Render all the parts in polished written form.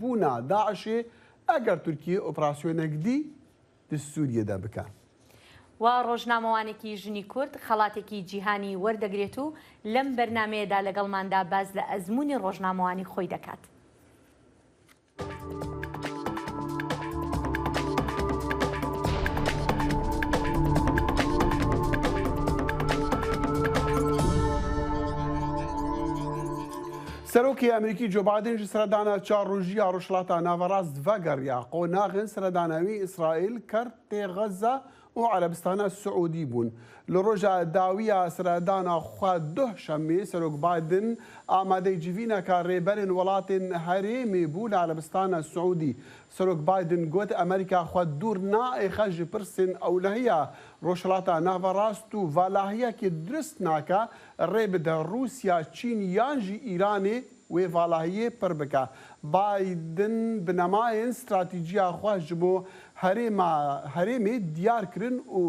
بوونا داعشێ ئەگەر تورکیە ئۆپراسیۆنێک دی د سوریە دە بکا. و ڕۆژنامەوانێکی ژنی کورد خەڵاتێکی جیهانی وەردەگرێت و لەم بەرنامەیەدا لەگەڵماندا باس لە ئەزموونی ڕۆژنامەوانی خۆی دەکات. سەرۆکی ئەمریکی جۆ بایدن ji seredana çar rojî ya Rojhilata Naverast vegeriya. Qonaxên seredana wî Îsraîl, Kertê Xezza û Erebistana Siûdî bûn. Li roja dawî ya seredana xwe duh şemê Serok Biden amadeyî civîneka rêberên welatên herêmê bû li Erebistana Siûdî. Serok Biden got Amerîka xwe dûr naêxe ji pirsên ewlehiya Rojhilata Naverast û valahiyekê dirust nake Rê bide Rûsya, Çîn yan jî Îranê wê valahiyê pir bike. Biden binemayên stratîjiya xwe ji bo herêma herêmê diyar kirin û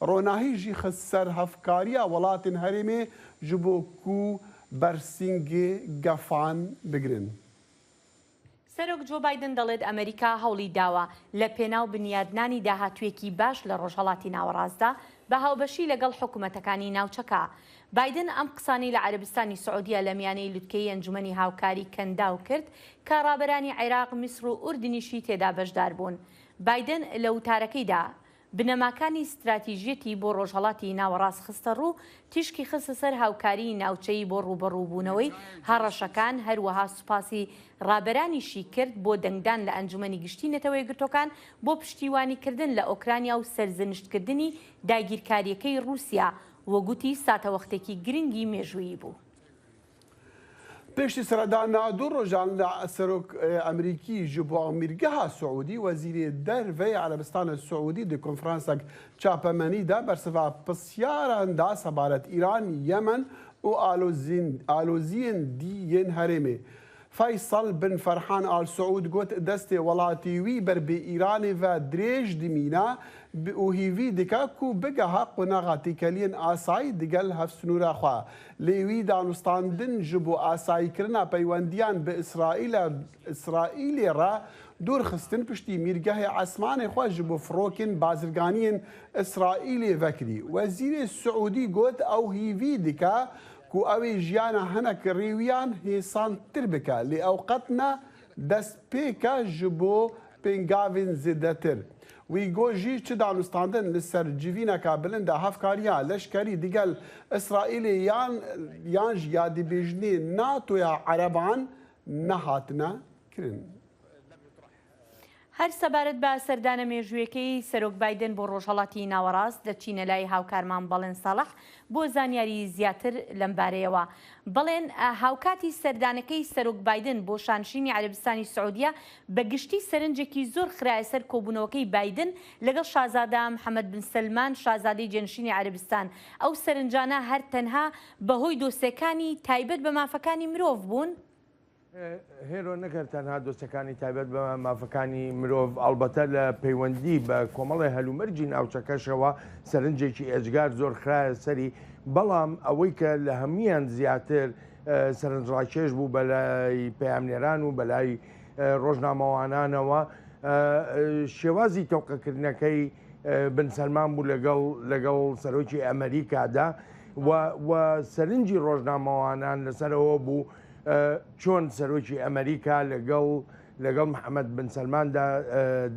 ronahî jî xist ser hevkariya welatên herêmê ji bo ku bersîngê gefan bigirin. سەرۆک جۆ بایدن دەڵێت ئەمەریکا هەوڵی داوە لە پێناو بنیادنانی داهاتوویەکی باش لە ڕۆژهەڵاتی ناوەڕاستدا بە هاوبەشی لەگەڵ حکومەتەکانی ناوچەکە. بایدن ئەم قسانەی لە عەرەبستانی سعودیە لە میانەی لوتکەی ئەنجومەنی هاوکاری کەنداو کرد کە ڕابەرانی عێراق، میسر و ئوردنیشی تێدا بەشدار بوون. بایدن لە وتارەکەیدا بنەماکانی ستراتیژیەتی بۆ ڕۆژهەڵاتی ناوەڕاست خستەڕوو، تیشکی خستە سەر هاوکاریی ناوچەیی بۆ ڕووبەڕووبوونەوەی هەڕەشەکان، هەروەها سوپاسی ڕابەرانیشی کرد بۆ دەنگدان لە ئەنجومەنی گشتی نەتەوەیەکگرتووەکان بۆ پشتیوانیکردن لە ئۆکرانیا و سەرزنشتکردنی داگیرکارییەکەی ڕووسیا و گوتی ساتەوەختێکی گرنگی مێژوویی بوو. پشتی سەردانا دوو ڕۆژان لە سەرۆک ئەمریکی ji bo Mîrgeha Siûdî wezîrê derveyê Erebistana Siûdî di konferansek çapemenî de bersiva pirsyaran da sebaret Îran, Yemen û aloziyên dî yên herêmê. Feysel bin Ferhan Al Siûd got destê welatê wî ber bi Îranê ve dirêj dimîne û hîvî dike ku bigeha qonaxa têkeliyên asayî digel hevsnûra xwe. Lê wî danûstandin ji bo asayîkirina peywendiyan bi Îsraîlê re dûr xistin piştî mîrgehê esmanê xwe ji bo firokên bazirganiyên Îsraîlê vekirî. Wezîrê Siûdî got ew hîvî dike ku ew ê jiyana hinek rêwiyan hêsantir bike lê ew qet ne destpêke ji bo pêngavên zêdetir. Wî got jî çi danûstandin li ser civîneka bilind a hevkariya leşkerî digel Îsraîlê yan yan jî ya dibêjinê NATOya Ereban nehatine kirin. هەر سەبارەت بە سەردانە مێژوویەکەی سەرۆک بایدن بۆ ڕۆژهەڵاتی ناوەڕاست دەچینە لای هاوکارمان بەڵێن ساڵح بۆ زانیاری زیاتر لەم بارەیەوە. بەڵێن، هاوکاتی سەردانەکەی سەرۆک بایدن بۆ شانشینی عەرەبستانی سعودیە بە گشتی سەرنجێکی زۆر خرایە سەر کۆبوونەوەکەی بایدن لەگەڵ شازادە محەمەد بن سەلمان شازادەی جێنشینی عەرەبستان، ئەو سەرنجانە هەر تەنها بەهۆی دۆسێکانی تایبەت بە مافەکانی مرۆڤ بوون؟ هێرۆ نەک هەر تەنها دۆسیەکانی تایبەت بە مافەکانی مرۆڤ، ئەڵبەتە لە پەیوەندی بە کۆمەڵێ هەلومەرجی ناوچەکەشەوە سەرنجێکی ئێجگار زۆر خرایە سەری، بەڵام ئەوەی کە لە هەموویان زیاتر سەرنجڕاکێش بوو بەلای پەیامنێران و بەلای ڕۆژنامەوانانەوە شێوازی تەوقەکردنەکەی بن سەلمان بوو لەگەڵ لەگەڵ سەرۆکی ئەمریکادا و سەرنجی ڕۆژنامەوانان لەسەرەوە بوو چۆن سەرۆکی ئەمریکا لەگەڵ لەگەڵ محەممەد بن سەلماندا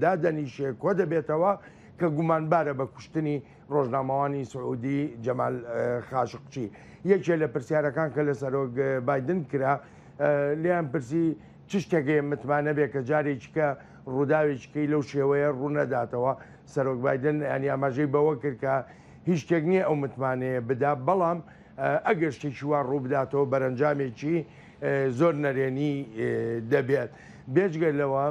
دادەنیشێ کۆ دەبێتەوە کە گومانبارە بە کوشتنی ڕۆژنامەوانی سعودی جەمال خاشقچی. یەکێ لە پرسیارەکان کە لە سەرۆک بایدن کرا لێیان پرسی چ شتێک هەیە متمانە بێ کە جارێکیکە ڕووداوێکیکەی لەو شێوەیە ڕوونەداتەوە. سەرۆک بایدن ینی ئاماژەی بەوە کرد کە هیچ شتێک نییە ئەو متمانەیە بدا، بەڵام ئەگەر شتێکی وا ڕووبداتەوە بەرەنجامێکی زۆر نەرێنی دەبێت. بێجگە لەوە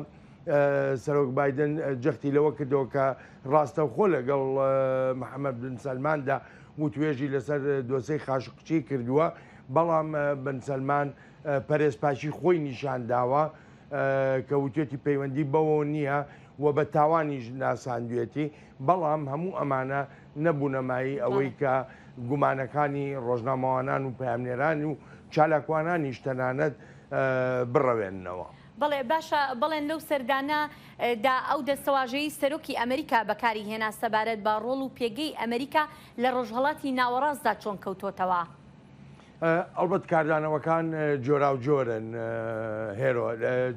سەرۆک بایدن جەختی لەوە کردەوە کە ڕاستەوخۆ لەگەڵ محەممەد بن سەلماندا وتوێژی لەسەر دۆسێی خاشقچی کردووە، بەڵام بن سەلمان پەرێزپاکی خۆی نیشان داوە کە وتوێتی پەیوەندی بەوەوە نییە و بە تاوانیش ناساندوێتی، بەڵام هەموو ئەمانە نەبوونە مایەی ئەوەی کە گومانەکانی ڕۆژنامەوانان و پەیامنێران و چالاکوانانیش تەنانەت بڕەوێننەوە. بەڵێ باشە بەڵێن لەو سەردانە دا ئەو دەستەواژەیەی سەرۆکی ئەمریکا بەکاری هێنا سەبارەت بە ڕۆڵ و پێگەی ئەمریکا لە ڕۆژهەڵاتی ناوەڕاستدا چۆن کەوتۆتەوە؟ ئەڵبەت کاردانەوەکان جۆراوجۆرن هێرۆ،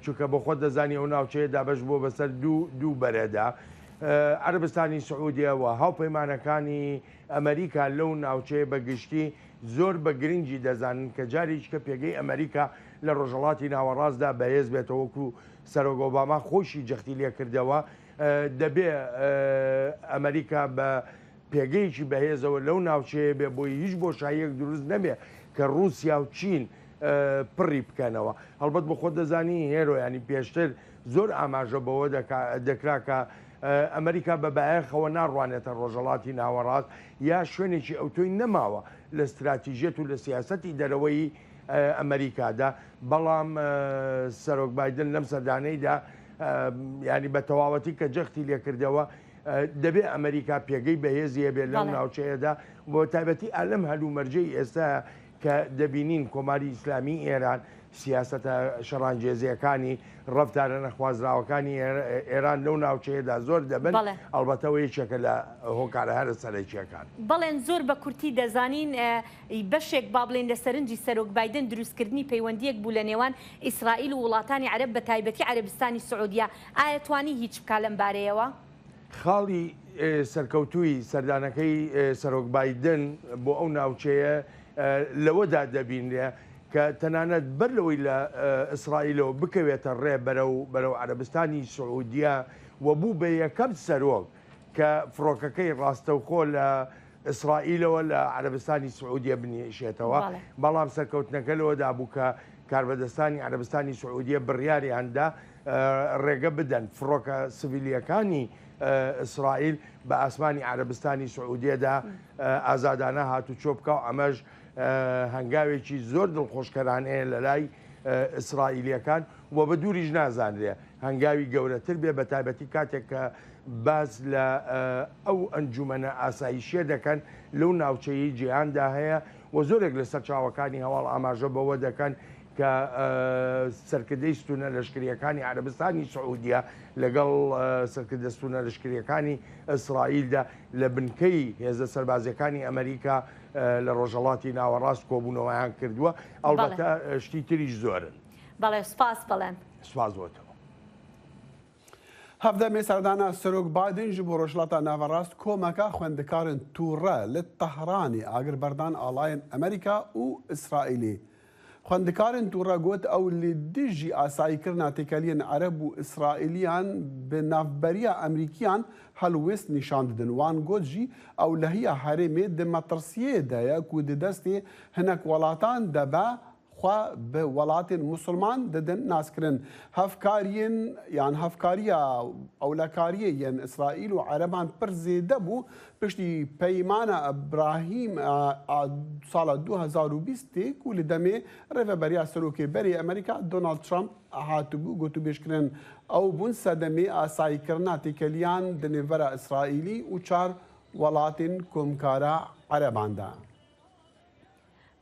چونکە بۆ خۆت دەزانی ئەو ناوچەیە دابەش بووە بەسەر دوو بەرەدا، عەرەبستانی سعودیە و هاوپەیمانەکانی ئەمریکا لەو ناوچەیە بە گشتی زۆر بە گرنگی دەزانن کە جارێکیکە پێگەی ئەمریکا لە ڕۆژهەڵاتی ناوەڕاستدا بەهێز بێتەوە، وەکو سەرۆک ئۆباما خۆیشی جەختی لێکردەوە دەبێ ئەمریکا بە پێگەیەکی بەهێزەوە لەو ناوچەیە بێ بۆی هیچ بۆشاییەک دروست نەبێ کە ڕووسیا و چین پڕی بکەنەوە. هەڵبەت بۆ خۆت دەزانی هێرۆ یانی پێشتر زۆر ئاماژە بەوە دەکرا کە ئەمریکا بە بایەخەوە ناڕوانێتە ڕۆژهەڵاتی ناوەڕاست یا شوێنێکی ئەوتۆی نەماوە لە ستراتیژیەت و لە سیاسەتی دەرەوەی ئەمریکادا، بەڵام سەرۆک بایدن لەم سەردانەیدا یانی بە تەواوەتی کە جەختی لێکردەوە دەبێ ئەمریکا پێگەی بەهێزی هەبێت لەو ناوچەیەدا بۆ تایبەتی ئالەم هەلومەرجەی ئێستا کە دەبینین کۆماری ئیسلامی ئێران سیاسەتە شەڕانگێزییەکانی، ڕەفتارە نەخوازراوەکانی ئێران لەو ناوچەیەدا زۆر دەبن، ئەڵبەتە ئەوە یەکێکە لە هۆکارە هەرە سەرەکییەکان. بەڵێن زۆر بە کورتی دەزانین بەشێک با بڵێین لە سەرنجی سەرۆک بایدن دروستکردنی پەیوەندییەک بوو لە نێوان ئیسرائیل و وڵاتانی عەرەب بە تایبەتی عەرەبستانی سعودیە، ئایا توانی هیچ بکا لەم بارەیەوە؟ خاڵی سەرکەوتووی سەردانەکەی سەرۆک بایدن بۆ ئەو ناوچەیە لەوەدا دەبینرێ کە تەنانەت بەر لەوەی لە ئیسرائیلەوە بکەوێتە ڕێ بەرەو بەرەو عەرەبستانی سعودیە و بوو بە یەکەم سەرۆک کە فڕۆکەکەی ڕاستەوخۆ لە ئیسرائیلەوە لە عەرەبستانی سعودیە بنیشێتەوە، بەڵام سەرکەوتنەکە لەوەدا بوو کە کاربەدەستانی عەرەبستانی سعودیە بڕیاریان دا ڕێگە بدەن فڕۆکە سڤیلییەکانی ئیسرائیل بە ئاسمانی عەرەبستانی سعودیەدا ئازادانە هاتوچۆ بکا و ئەمەش هەنگاوێکی زۆر دڵخۆشکەرانەیە لەلای ئیسرائیلییەکان و بە دووریش نازانرێ هەنگاوی گەورەتر بێ بەتایبەتی کاتێک کە باس لە ئەو ئەنجومەنە ئاسایشیە دەکەن لەو ناوچەیەی جیهاندا هەیە و زۆرێک لە سەرچاوەکانی هەواڵ ئاماژە بەوە دەکەن کە سەرکردەی ستونە لەشکرییەکانی عەرەبستانی سعودیە لەگەڵ سەرکردە ستونە لەشکرییەکانی ئیسرائیلدا لە بنکەی هێزە سەربازیەکانی ئەمریکا لە ڕۆژهەڵاتی ناوەڕاست کۆبوونەوەیان کردووە، ئەڵبەتە شتی تریش زۆرن. بەڵێ سوپاس بەڵێن. سوپاس بۆ تۆ. هەڤدەمێ سەردانا سەرۆک بایدن ji bo Rojhilata Naverast komeka xwendekarên tûre li Tehranê agir berdan alayên Amerîka û Îsraîlê. Xwendekarên tûre got ew li dijî asayîkirina têkeliyên Ereb û Îsraîliyan bi navberiya Amerîkiyan helwêst nîşan didin. Wan got jî ewlehiya herêmê di metirsiyê de ye ku di destê hinek welatan de be xwe bi welatên musulman didin naskirin. Hevkariyên yan hevkariya ewlekariyê yên Îsraîl û Ereban pir zêde bû piştî Peymana Îbrahîm a sala 2020 tê ku li demê rêveberiya Serokê berê Amerîka Donald Trump hatibû gotûbêjkirin. Ew bûn sedemê asayîkirina têkeliyan di nêvbera Îsraîlî û çar welatên komkara Ereban de.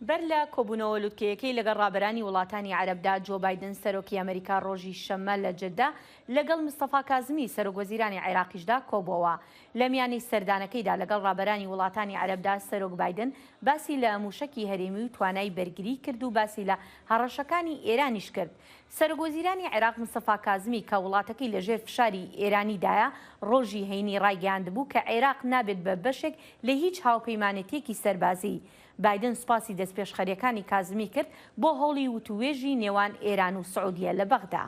بەر لە کۆبوونەوە لوتکەیەکەی لەگەڵ ڕابەرانی وڵاتانی عەرەبدا، جۆ بایدن سەرۆکی ئەمریکا ڕۆژی شەممە لە جەدە لەگەڵ مستەفا کازمی سەرۆکوەزیرانی عێراقیشدا کۆبووەوە. لە میانەی سەردانەکەیدا لەگەڵ ڕابەرانی وڵاتانی عەرەبدا سەرۆک بایدن باسی لە مووشەکی هەرێمی و توانای بەرگری کرد و باسی لە هەڕەشەکانی ئێرانیش کرد. سەرۆکوەزیرانی عێراق مستەفا کازمی کە وڵاتەکەی لەژێر فشاری ئێرانیدایە ڕۆژی هەینی ڕایگەیاندبوو کە عێراق نابێت بە بەشێک لە هیچ هاوپەیمانێتییەکی سەربازی. بایدن سوپاسی دەستپێشخەرییەکانی کازمی کرد بۆ هەوڵی وتووێژی نێوان ئێران و سعودیە لە بەغدا.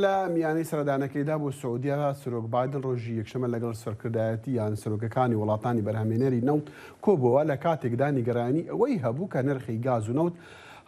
لە میانەی سەردانەکەیدا بۆ سعودیە، سەرۆک بایدن ڕۆژی یەکشەممە لەگەڵ سەرکردایەتی یان سەرۆکەکانی وڵاتانی بەرهەمهێنەری نەوت کۆبووەوە، لە کاتێکدا نیگەرانی ئەوەی هەبوو کە نرخی گاز و نەوت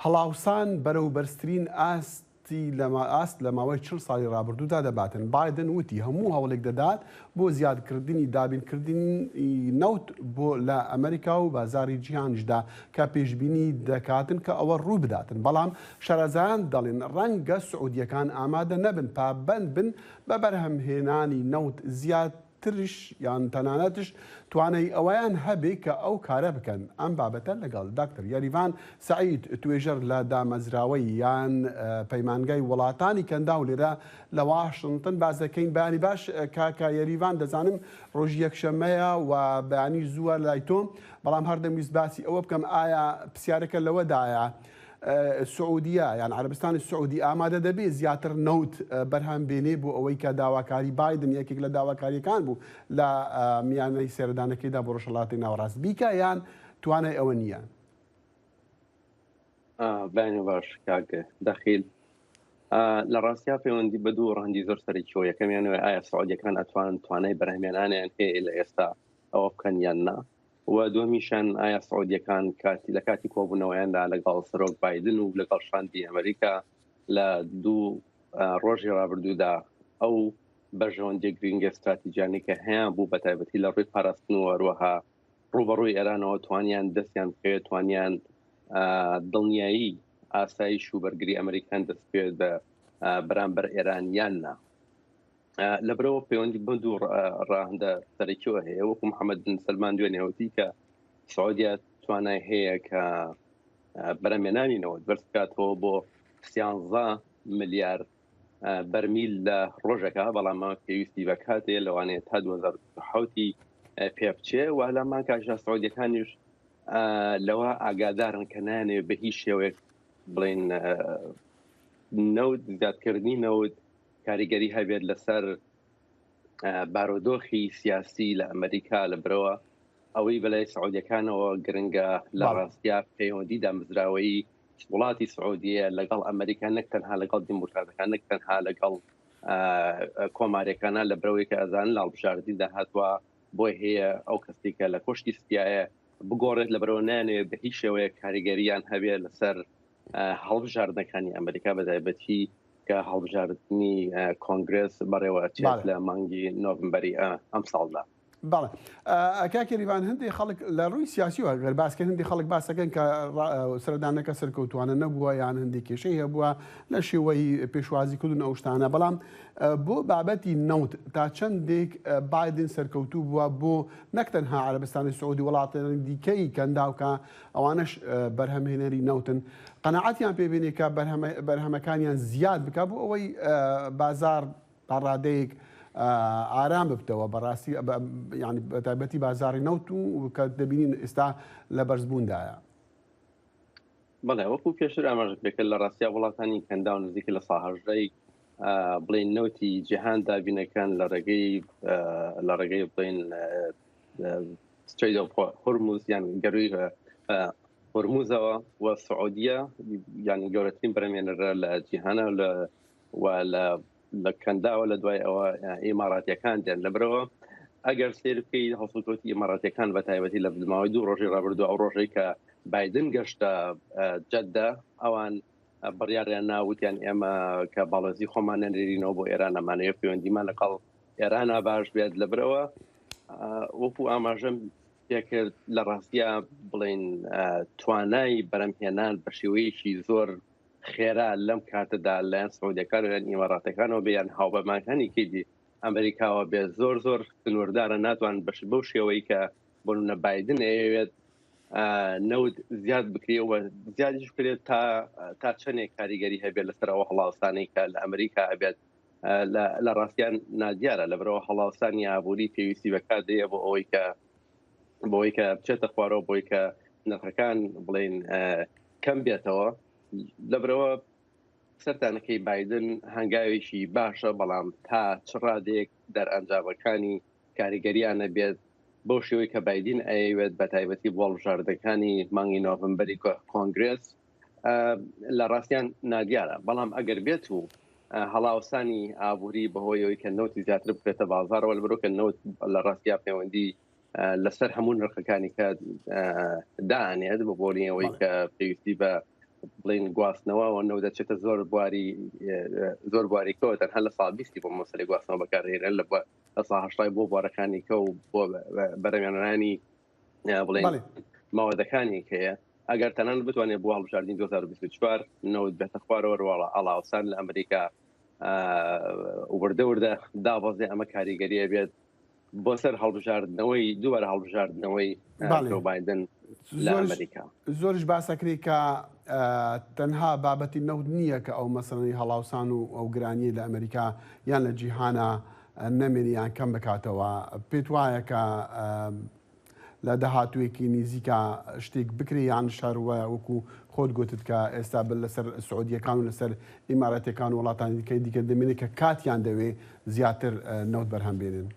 هەڵاوسان بەرەو بەرزترین ئاست ئاست لە ماوەی 40 ساڵی ڕابردوودا دەباتن. بایدن وتی هەموو هەوڵێک دەدات بۆ زیادکردنی دابینکردنی نەوت بۆ لە ئەمریکا و بازاڕی جیهانیشدا کە پێشبینی دەکاتن کە ئەوە ڕوو بداتن، بەڵام شارەزایان دەڵێن ڕەنگە سعودییەکان ئامادە نەبن پابەند بن بە بەرهەمهێنانی نەوت زیاتر. زیاترش یان تەنانەتش توانای ئەوەیان هەبێ کە ئەو کارە بکەن. ئەم بابەتە لەگەڵ داکتەر یەریڤان سەعید توێژەر لە دامەزراوەی یان پەیمانگای وڵاتانی کەنداو لێرە لە واشنتن باس دەکەین. بەیانی باش کاکە یەریڤان، دەزانم ڕۆژی یەکشەممەیە و بەیانی زووە لای تۆ، بەڵام هەر دەمویست باسی ئەوە بکەم ئایا پرسیارەکە لەوەدایە سعودیە یان عەرەبستانی سعودی ئامادە دەبێ زیاتر نەوت بەرهەم بێنێ بۆ ئەوەی کە داواکاری بایدن یەکێک لە داواکاریەکان بوو لە میانەی سەردانەکەیدا بۆ ڕۆژهەڵاتی ناوەڕاست بیکا یان توانای ئەوە نییە؟ بەیانی باش کاک دەخیل. لە ڕاستیا پەیوەندی بە دوو ڕەهەندی زۆر سەرەکیەوە، یەکەمیانەوە ئایا سعودیەکان ئەتوان توانای بەرهەمێنانیان هەیە لە ئێستا ئەوە بکەن یان نا، و دووەمیشان ئایا سعودیەکان کاتی لە کاتی کۆبوونەوەیاندا لەگەڵ سەرۆک بایدن و لەگەڵ شاندی ئەمریکا لە دوو ڕۆژی ڕابردوودا ئەو بەرژەوەندیە گرنگە ستراتیجیانەی کە هەیان بوو بە تایبەتی لە ڕووی پاراستن و هەروەها ڕووبەڕووی ئێرانەوە توانیان دەستیان بکەوێت، توانیان دڵنیایی ئاسایش و بەرگری ئەمریکان دەست بکەوێت بە بەرامبەر ئێران یان نا. لەبەرەوە پەیوەندی بەم دوو ڕاهندە سەرەکیەوە هەیە. وەکو محەممەد بن سەلمان دوێنێوەتی کە سعودیا توانای هەیە کە بەرەمێنانی نەوت بەرز بکاتەوە بۆ 13 ملیار بەرمیل لە ڕۆژەکە، بەڵام ئەمە پێویستی بە کاتێ، لەوانەیە تا 2027 پێ بچێ. و لە مانکاشدا سعودیەکانیش لەوە ئاگادارن کە نانێ بە هیچ شێوەیەک بڵین نەوت زیادکردنی نەوت کاریگەری هەبێت لەسەر بارودۆخی سیاسی لە ئەمریکا. لە برەوە ئەوەی بەلای سعودیەکانەوە گرنگە لە ڕاستیا پەیوەندی دامەزراوەیی وڵاتی سعودیە لەگەڵ ئەمریکا، نەک تەنها لەگەڵ دیموکراتەکان، نەک تەنها لەگەڵ کۆماریەکانە، لە برەوەی کە ئەزان لە هەڵبژاردنی داهاتوە بۆی هەیە ئەو کەسی کە لە کۆشکی سپیایە بگۆڕێت. لە بەرەوە نانێ بە هیچ شێوەیە کاریگەریان هەبێت لەسەر هەڵبژاردنەکانی ئەمریکا، بە تایبەتی کە هەڵبژاردنی کۆنگرس بەڕێوە ئەچێت لە مانگی نۆڤمبەری ئەم ساڵدا. بەڵێ کاک یەریڤان، هەندێک خەڵک لە ڕووی سیاسیەوە گەر باسکەن هەندێک خەڵک باسەکەن کە سەردانەکە سەرکەوتوانە نەبووە یان هەندێک کێشەی هەبووە لە شێوەی پێشوازی کردن ئەو شتانە، بەڵام بۆ بابەتی نەوت تا چەندێک بایدن سەرکەوتوو بووە بۆ نەک تەنها عەرەبستانی سعودی وڵاتانی دیکەی کەنداو کە ئەوانەش بەرهەمهێنەری نەوتن قەناعەتیان پێ بێنێ کە بەرهەمەکانیان زیاد بکە بۆ ئەوەی بازار تا ڕادەیەک ئارام ببتەوە بەڕاستی ینی بەتایبەتی بازاری نەوت و کە دەبینین ئێستا لە بەرزبووندایە. بەڵێ، وەکو پێشتر ئاماژە پێکرد لە ڕاستیا وڵاتانی کەنداو نزیک لە ساهژدەی بڵین نەوتی جیهان دابینەکان لە ڕێگەی لە ڕێگەی بڵین Strait of Hormuz یان گەروی هۆرموزەوە و سعودیە یان گەورەترین بەرەمێنەرە لە جیهانە لە و لە لە کەنداوە لە دوای ئەوە ئیماراتیەکان دێن. لەبەرەوە ئەگەر سێر بکەیت هەڵسوکەوتی ئیماراتیەکان بە تایبەتی لە ماوەی دوو ڕۆژی ڕابردوو، ئەو ڕۆژەی کە بایدن گەشتە جەدە، ئەوان بڕیاریان ناوتیان ئێمە کە باڵێزی خۆمان نەنێرینەوە بۆ ئێران، ئەمانەیە پەیوەندیمان لەگەڵ ئێرانە باش بێت. لەبەرەوە وەکو ئاماژەم پێکرد لە ڕاستیا بڵین توانای بەرەمهێنان بە شێوەیەکی زۆر خێرا لەم کاتەدا لایەن سعودیەکان و یان ئیماراتەکانەوە بێ یان هاوپەیمانەکانی کەیدی ئەمریکاوە بێ زۆر زۆر سنووردارە. ناتوان بەش بەو شێوەی کە بۆ نمونە بایدن ئەیەوێت نەوت زیاد بکرێ و زیادیش بکرێت تا چەندێک کاریگەری هەبێت لەسەر ئەوە هەڵاوسانەی کە لە ئەمریکا ئەبێت لە ڕاستیان نادیارە. لەبەرەوە هەڵاوسانی ئابووری پێویستی بەکات دەیە بۆ ئەوەی کە بۆی کە بچێتە خوارەوە، بۆی کە نرخەکان بڵین کەم بێتەوە. لەبرەوە سەردانەکەی بایدن هەنگاوێکی باشە، بەڵام تا چ ڕادێک دەرئەنجامەکانی کاریگەریانە بێت بەو شێوەی کە بایدین ئەیەوێت بە تایبەتی بۆ هەڵبژاردنەکانی مانگی نۆڤمبەری کۆنگرێس لە ڕاستیان نادیارە. بەڵام ئەگەر بێت و هەڵاوسانی ئابووری بەهۆی کە نەوتی زیاتر بکرێتە بازارەوە، لەبەرەوە کە نەوت لە ڕاستیا پەیوەندی لەسەر هەموو نرخەکانی کە دانێت بە بۆنی ئەوەی کە پێویستی بە بڵین گواستنەوە و نەوت دەچێتە زۆر بواری زۆر بواریکەوە، تەنها لە ساڵ بیستی بۆ مەسەلەی گواستنەوە بەکارهێنن، لە سا هەشتای بۆ بوارەکانی کە و بۆ بەرەمێنانی بڵێن ماوەدەکانی کەیە. ئەگەر تەنان بتوانێت بۆ هەڵبژاردنی 2024 نەوت بێتە خوارەوە، ڕواڵە ئاڵاوسان لە ئەمریکا وردە وردە دابەزێ، ئەمە کاریگەریە بێت. بۆ سەر هەڵبژاردنەوەی دووبارە هەڵبژاردنەوەی جۆ بایدن لە ئەمریکا. زۆریش باسەکرێ کە تەنها بابەتی نەوت نییە کە ئەو مەسەلەی هەڵاوسان و ئەو گرانیەی لە ئەمریکا یان لە جیهانا نەمێنێ یان کەم بکاتەوە. پێت وایە کە لە داهاتوویەکی نیزیکا شتێک بکرێ یان شەر وەکو خۆت گوتت کە ئێستا بە لەسەر سعودیەکان و لەسەر ئیماراتیەکان و وڵاتانی دیکەی دیکە دەمێنێت کە کاتیان دەوێ زیاتر نەوت بەرهەم بێنن؟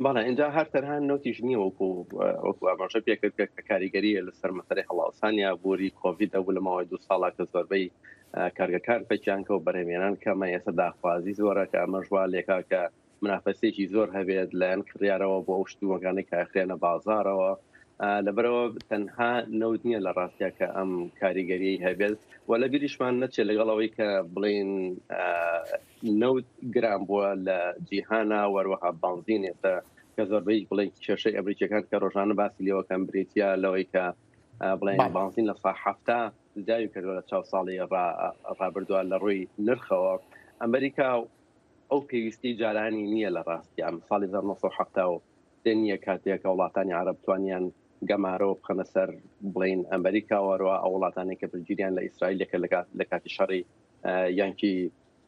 بەڵێ اینجا هەر تەنها نەوتیش نییە وەکو وەکو ئاماژە پێکرد کە کاریگەریە لەسەر مەسەلەی هەڵاوسانی ئابووری کۆڤید هەبوو لە ماوەی دوو ساڵا کە زۆربەی کارگەکان پەکیان کەوت بەرهەمهێنان کەمە ئێستا داخوازی زۆرە کە ئەمەش وا لێکا کە منافەسێکی زۆر هەبێت لایەن کڕیارەوە بۆ ئەو شتومەکانەی کە ئەخرێنە بازارەوە لەبەرەوە تەنها نەوت نییە لە ڕاستیا کە ئەم کاریگەریی هەبێت و لە بیریشمان نەچێت لەگەڵ ئەوەی کە بڵین نەوت گران بووە لە جیهانا وەروەها بانزین ئێستا کە زۆربەی بڵێن کێشەی ئەمریکیەکان کە ڕۆژانە باسی لێوەکەن بریتە لەوەی کە بڵێن بانزین لە سا هەفتا زیادی کردووە لە چاو ساڵی ڕابردووە لە ڕووی نرخەوە ئەمریکا ئەو پێویستی جارانی نییە لە ڕاستیان ساڵی 1970 نییە کاتێک کە وڵاتانی عرب توانیان گەمارۆ بخەنە سەر بڵین ئەمریکا وەروە ئەو وڵاتانی کە پشتگیریان لە ئیسرائیل لە کاتی شەڕی یانکی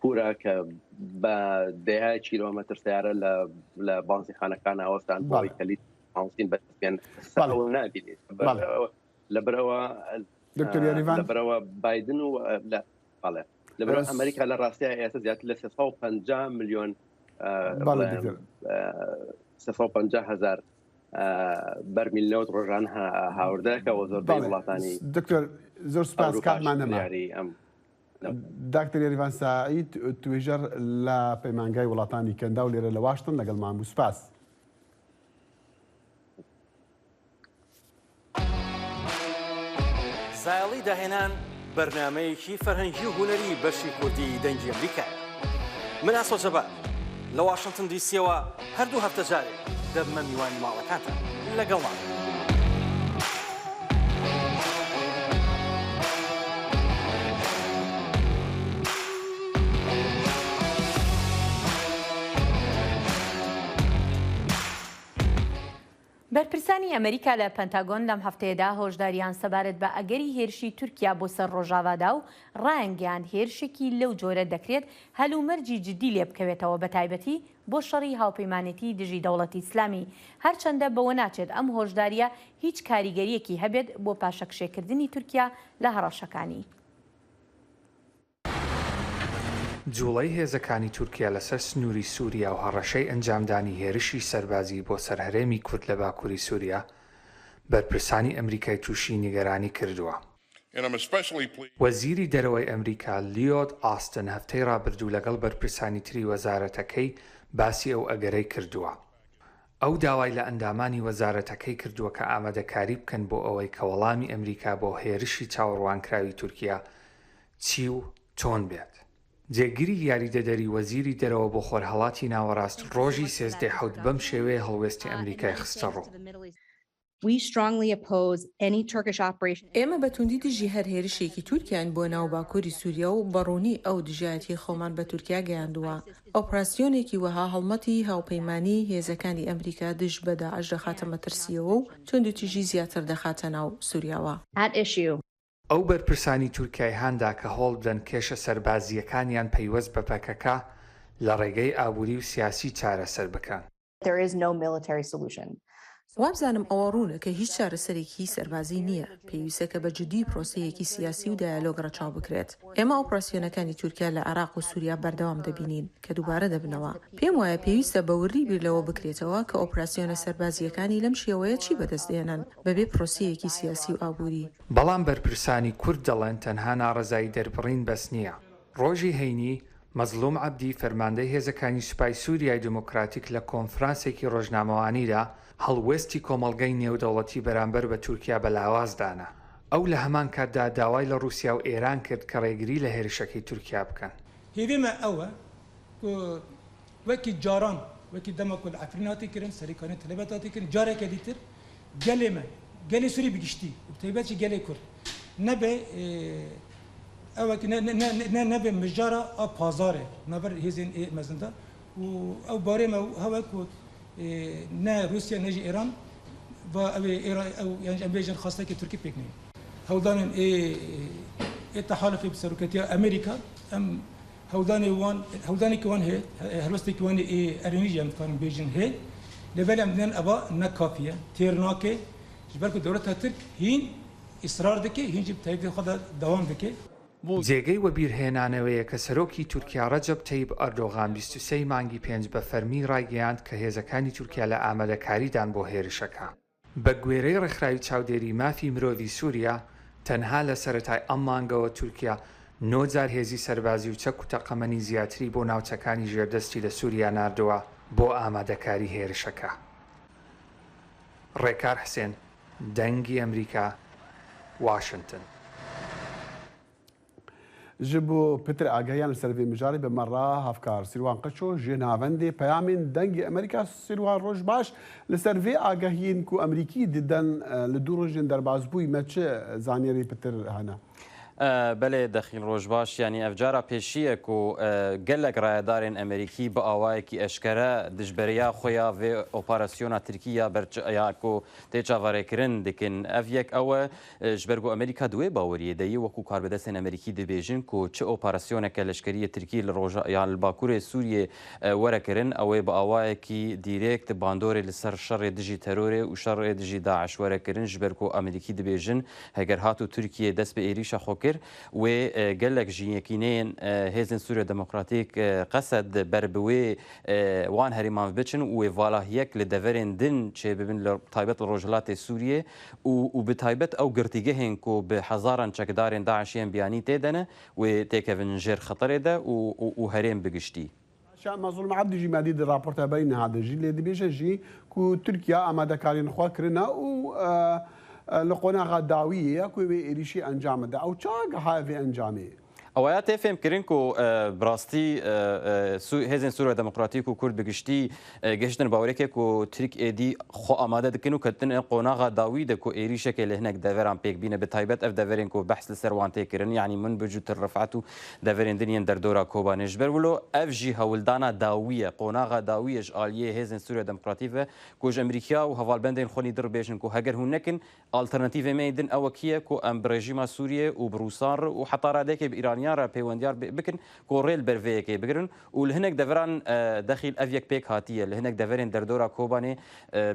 پورە کە بە دەیە کیلۆمەتر سیارە لە لە بانزیخانەکان ئاوەستان بۆی کەلیت بانزین بەستێن نابینێت لەبەرەوە دکتۆر یاریڤان لەبەرەوە بایدن و لە بەڵێ لەبەر ئەمریکا لە ڕاستیا ئێستا زیاتر لە 350 میلیۆن 350 هزار بەرمیل نەوت ڕۆژان هاوردەکە و زۆربەی وڵاتانی دکتۆر زۆر سپاس کاتمان نەما ئەم داکتەر یەریڤان سەعید توێژەر لە پەیمانگای وڵاتانی کەنداو لێرە لە واشتن لەگەڵمان بوو سپاس. زایەڵی داهێنان بەرنامەیەکی فەرهەنگی و هونەری بەشی کوردی دەنگی ئەمریکایە. من ئاسۆ جەبار لە واشنتن دیسیەوە هەر دوو هەفتە جارێک دەبمە میوانی ماڵەکانتان. لەگەڵمان بن. بەرپرسانی ئەمریکا لە پەنتاگۆن لەم هەفتەیەدا هۆشداریان سەبارەت بە ئەگەری هێرشی تورکیا بۆ سەر ڕۆژاڤا دا و ڕایانگەیاند هێرشێکی لەو جۆرە دەکرێت هەلومەرجی جدی لێبکەوێتەوە بەتایبەتی بۆ شەڕی هاوپەیمانێتی دژی دەوڵەتی ئیسلامی هەرچەندە بەوە ناچێت ئەم هۆشدارییە هیچ کاریگەرییەکی هەبێت بۆ پاشەکشێکردنی تورکیا لە هەڕەشەکانی. جوڵەی هێزەکانی تورکیا لەسەر سنووری سووریا و هەڕەشەی ئەنجامدانی هێرشی سەربازی بۆ سەر هەرێمی کورد لە باکووری سووریا، بەرپرسانی ئەمریکای تووشی نیگەرانی کردووە. وەزیری دەرەوەی ئەمریکا لیۆد ئاستن هەفتەی ڕابردوو لەگەڵ بەرپرسانی تری وەزارەتەکەی باسی ئەو ئەگەرەی کردووە. ئەو داوای لە ئەندامانی وەزارەتەکەی کردووە کە ئامادەکاری بکەن بۆ ئەوەی کە وەڵامی ئەمریکا بۆ هێرشی چاوەڕوانکراوی تورکیا چی و چۆن بێت. جێگری یاریدەدەری وەزیری دەرەوە بۆ خۆرهەڵاتی ناوەڕاست ڕۆژی سێزدەی حەوت بەم شێوەیە هەڵوێستی ئەمریکای خستەڕوو. ئێمە بە توندی دژی هەر هێرشێکی تورکیاین بۆ ناو باکووری سووریا و بە ڕوونی ئەو دژایەتیی خۆمان بە تورکیا گەیاندووە. ئۆپراسیۆنێکی وەها هەڵمەتی هاوپەیمانیی هێزەکانی ئەمریکا دژ بە داعش دەخاتە مەترسییەوە و توندوتیژی زیاتر دەخاتە ناو سووریاوە. ئەو بەرپرسانی تورکیای هاندا کە هەوڵبدەن کێشە سەربازییەکانیان پەیوەست بە پەکەکە لە ڕێگەی ئابووری و سیاسی چارەسەر بکەن. There is no military solution. وابزانم ئەوە ڕوونە کە هیچ چارەسەرێکی سەربازی نییە، پێویستە کە بە جددی پرۆسەیەکی سیاسی و دایەلۆگ ڕەچاو بکرێت. ئێمە ئۆپراسیۆنەکانی تورکیا لە عێراق و سوریا بەردەوام دەبینین کە دووبارە دەبنەوە. پێم وایە پێویستە بە وردی بیر لەوە بکرێتەوە کە ئۆپراسیۆنە سەربازییەکانی لەم شێوەیە چی بەدەست دێنن بەبێ پرۆسەیەکی سیاسی و ئابووری. بەڵام بەرپرسانی کورد دەڵێن تەنها ناڕەزایی دەربڕین بەس نییە. ڕۆژی هەینی، مەزڵوم عەبدی فەرماندەی هێزەکانی سوپای سوریای دیموکراتیک لە کۆنفرانسێکی ڕۆژنامەوانیدا هەڵوێستی کۆمەڵگەی نێودەوڵەتی بەرامبەر بە تورکیا بە لاواز دانا. ئەو لە هەمان کاتدا داوای لە ڕوسیا و ئێران کرد کە ڕێگری لە هێرشەکەی تورکیا بکەن. هێڤی مە ئەوە کو وەکی جاران، وەکی دەما کو li Efrînê hatî kirin، Serêkaniyê Tilêbet hatî kirin، careke dîtir gelê me، gelê Sûrî bi giştî û bi taybet jî gelê Kurd nebe ewek ne ne ne nebe mijara a pazarê naber hêzên ê mezin de û ew barê me hewe ku. Ne Rûsya ne jî Îran va ew ê ew yan jî em bêjin xwestekê Tirkî pêk neyê. Hewldanên ê ê tehalufê bi seroketiya Amerîka em hewldanê wan hewldanekî wan heye helwestekî wan ê erênî jî em dikarin bêjin heye. Lê belê em dibînin eva ne kafî ye, têr nake. Ji ber ku dewleta Tirk hîn îsrar dike, hîn jî bi tehdîdê xwe de dewam dike. جێگەی وەبیرهێنانەوەیە کە سەرۆکی تورکیا ڕەجەب تەیب ئەردۆغان 23 ی مانگی پێنج بە فەرمی ڕایگەیاند کە هێزەکانی تورکیا لە ئامادەکاریدان بۆ هێرشەکە. بە گوێرەی ڕێکخراوی چاودێری مافی مرۆڤی سوریا، تەنها لە سەرەتای ئەم مانگەوە تورکیا نۆ جار هێزی سەربازی و چەک و تەقەمەنی زیاتری بۆ ناوچەکانی ژێردەستی لە سوریا ناردووە بۆ ئامادەکاری هێرشەکە. ڕێکار حسێن، دەنگی ئەمریکا، واشنتن. Ji bo pitir agahiyan li ser vê mijarê bi me re hevkar Sîrwan Qiço ji navendê peyamên Dengê Amerîka Sîrwan roj baş li ser vê agahiyên ku Amerîkî didin li du rojên derbasbûyî me çi zanyarî pitir hene? Belê Dexîl roj baş yanî ev cara pêşî ye ku gelek rayedarên Amerîkî bi awayekî eşkere dijberiya xwe ya vê operasyona Tirkî ya ya ku tê çaverêkirin dikin. Ev yek ew e ji ber ku Amerîka di wê baweriyê de ye wekû karbidestên Amerîkî dibêjin ku çi operasyoneke leşkeriyê Tirkî li roja yan li bakurê Sûriyê were kirin ew ê bi awayekî dîrekt bandorê li ser şerê dijî terorê û şerê dijî DAIŞ were kirin ji ber ku Amerîkî dibêjin heger hat û Tirkiyê dest bi êrîşa xwe kir wê gelek ji yekîneyên Hêzên Sûriya Demokratîk Qesed ber bi wê wan herêman biçin û wê valahiyek li deverên din çêbibin li taybet li rojhilatê Sûriyê û û bi taybet ew girtîgehên ku bi hezaran çekdarên DAIŞ'ê yên biyanî tê de ne wê têkevin jêr xeterê de û û herêm bi giştî. Şah Mezlûm Ebdî jî me dît di raporta berî niha de jî lê dibêje jî ku Tirkiye amadekariyên xwe kirine û li qonaxa dawiyê ye ku wê êrîşê encam bide. Ew çawa gihaye vê encamê? Ewaya tê fêmkirin ku bi rastî Hêzên Sûriya Demokratîk û Kurd bi giştî gihiştin baweriyekê ku Tirk êdî xwe amade dikin û ketin qonaxa dawî de ku êrîşekê li hinek deveran pêk bîne bi taybet ev deverên ku behs li ser wan tê kirin yanî Minbic û Til Rifet û deverên din yên derdora Kobanê. Ji ber wilo ev jî hewldana dawî ye, qonaxa dawî ye ji aliyê Hêzên Sûriya Demokratîk ve ku ji Amerîka û hevalbendên xwe nî dir bêjin ku heger hûn nekin Alternatîvê me yê din ew e kî ye ku em bi rejîma Sûriyê û bi Rûsan re û heta radeyekê bi Îraniyan re peywendiyar bikin ku rê li ber vê yekê bigirin û li hinek deveran dexîl ev yek pêk hatiye. Li hinek deverên derdora Kobanê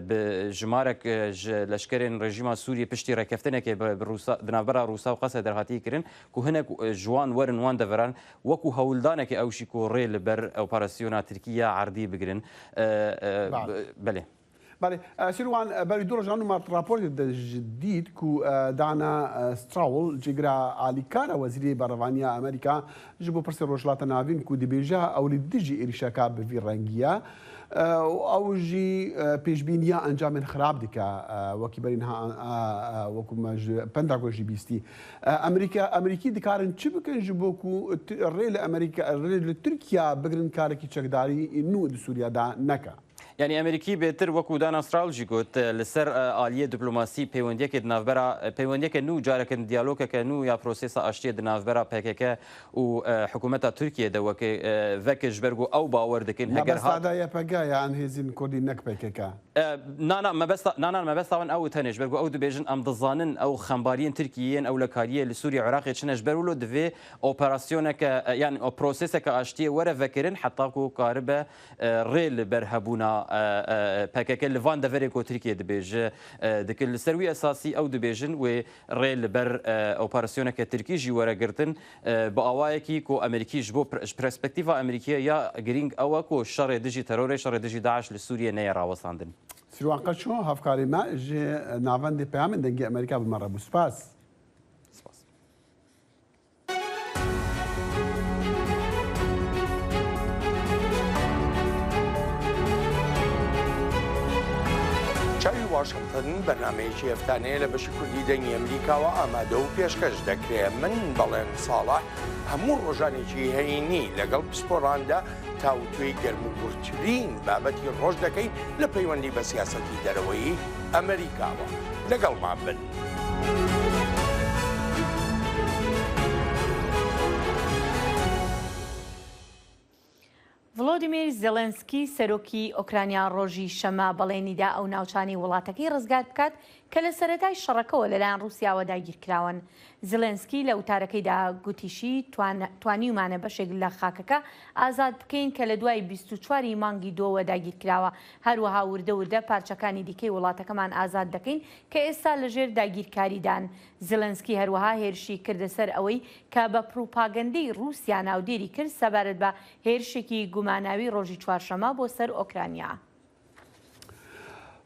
bi jimarek ji leşkerên rejîma Sûriyê piştî rêkeftinekê bi Rûsa di navbera Rûsa û Qesrê derhatiye kirin ku hinek ji wan werin wan deveran wekû hewldanekê ew jî ku rê li ber operasyona Tirkî ya erdî bigirin. Belê. Belê, Sîrwan berî du rojan me raporê de ji dît ku Dana Stroul cêgira alîkara Wezîrê Berevaniya Amerîka ji bo pirsê Rojhilata Navîn ku dibêje ew li dijî êrîşeka bi vî rengî ye û ew jî pêşbîniya encamên xirab dike wekî berî niha wekû me ji Pentagon jî bîstî. Amerîka Amerîkî dikarin çi bikin ji bo ku rê li Amerîka rê li Tirkiya bigirin karekî çekdarî nû di Sûriya de neke? Yanî Amerîkî bêtir wekû Dana Stroul jî got, li ser aliyê diplomasî peywendiyekê di navbera peywendiyeke nû careke din diyalogeke nû ya prosesa aştiyê di navbera pkk û hikûmeta Tirkiyê de weke veke ji ber ku ew bawer dikin heger hat Mebesta de YPG yan hêzên Kurdî nek pkk? Na na mebesta na na mebesta wan ew tenê ji ber ku ew dibêjin em dizanin ew xembariyên Tirkiyê yên ewlekariyê li Sûriye û Iraqê çi ne ji ber wilo divê operasyoneke yan proseseke aştiyê were vekirin heta ku karibe Rê li ber hebûna pkk li van deverên ku Tirkiye dibêje dikin. Li ser wî esasî ew dibêjin wê rê li ber operasyoneke Tirkî jî were girtin bi awayekî ku Amerîkî ji bo ji perspektîva Amerîkî ya girîng ew e ku şerê dijî terorê, şerê dijî DAIŞ li Sûriyê neyê rawestandin. Sîrwan Qeço, hevkarê me ji Navendê Peyamên Dengê Amerîka bi me re bû. Spas. Spas. چاوی واشنگتن بەرنمەیەکی هەفتانەیە لە بەشی کوردی دەنگی ئەمریکاوە ئامادە و پێشکەش دەکرێ من بەڵێن ساڵح هەموو ڕۆژانێکی هەینی لەگەڵ پسپۆڕاندا تاوتوێی گەرم و گوڕترین بابەتی ڕۆژ دەکەین لە پەیوەندی بە سیاسەتی دەرەوەیی ئەمریکاوە لەگەڵمان بن. ڤڵۆدیمیر. ڤلۆدیمیر زێڵێنسکی، سەرۆکی ئۆکرانیا ڕۆژی شەممە بەڵێنیدا ئەو ناوچانەی وڵاتەکەی ڕزگار بکات کە لە سەرەتای شەڕەکەوە لەلایەن ڕووسیاوە داگیرکراون. زیلێنسکی لە وتارەکەیدا گوتیشی، توانیومانە بەشێک لە خاکەکە ئازاد بکەین کە لە دوای 24 ی مانگی دووەوە داگیرکراوە، هەروەها وردە وردە پارچەکانی دیکەی وڵاتەکەمان ئازاد دەکەین کە ئێستا لەژێر داگیرکاریدان. زیلێنسکی هەروەها هێرشی کردە سەر ئەوەی کە بە پڕوپاگەندەی ڕووسیا ناودێری کرد سەبارەت بە هێرشێکی گوماناوی ڕۆژی چوارشەممە بۆ سەر ئۆکرانیا.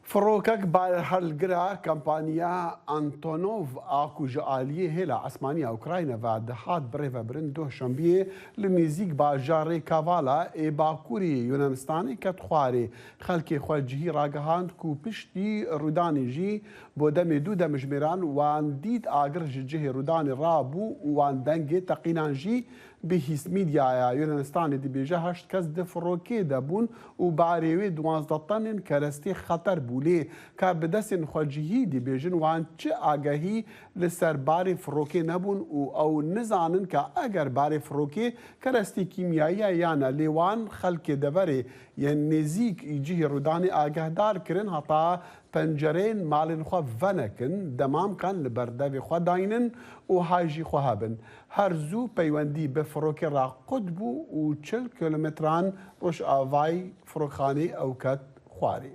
فڕۆکەک بارهەڵگرە کەمپانیا ئەنتۆنۆڤ ئا کو ji aliyê hêla esmanî ya Ukrayna ve dihat birêvebirin doh şembiyê li nêzîk bajarê Kavala ê bakurê Yunanistanê ket xwarê. Xelkê xwecihî ragihand ku piştî rûdanê jî bo demê du demjimêran wan dît agir ji cihê rûdanê rabû û wan dengê teqînan jî Bihîst mîdyaya Yunanistanê dibêje heşt kes di firokê de bûn û barê wê 12 tonên kerestê xeter bû lê karbidestên xwecihî dibêjin wan çi agahî li ser barê firokê nebûn û ew nizanin ka eger barê firokê kerestê kîmyayî ye ya ne lê wan xelkê deverê yên nêzîk cihê rûdanê agehdar kirin heta pencereyên malên xwe venekin, demamkan li ber devê xwe daynin û hay jî xwe hebin. Her zû peywendî bi firokê re qut bû û 40 kîlometran rojavayî firokxaneyê ew ket xwarê.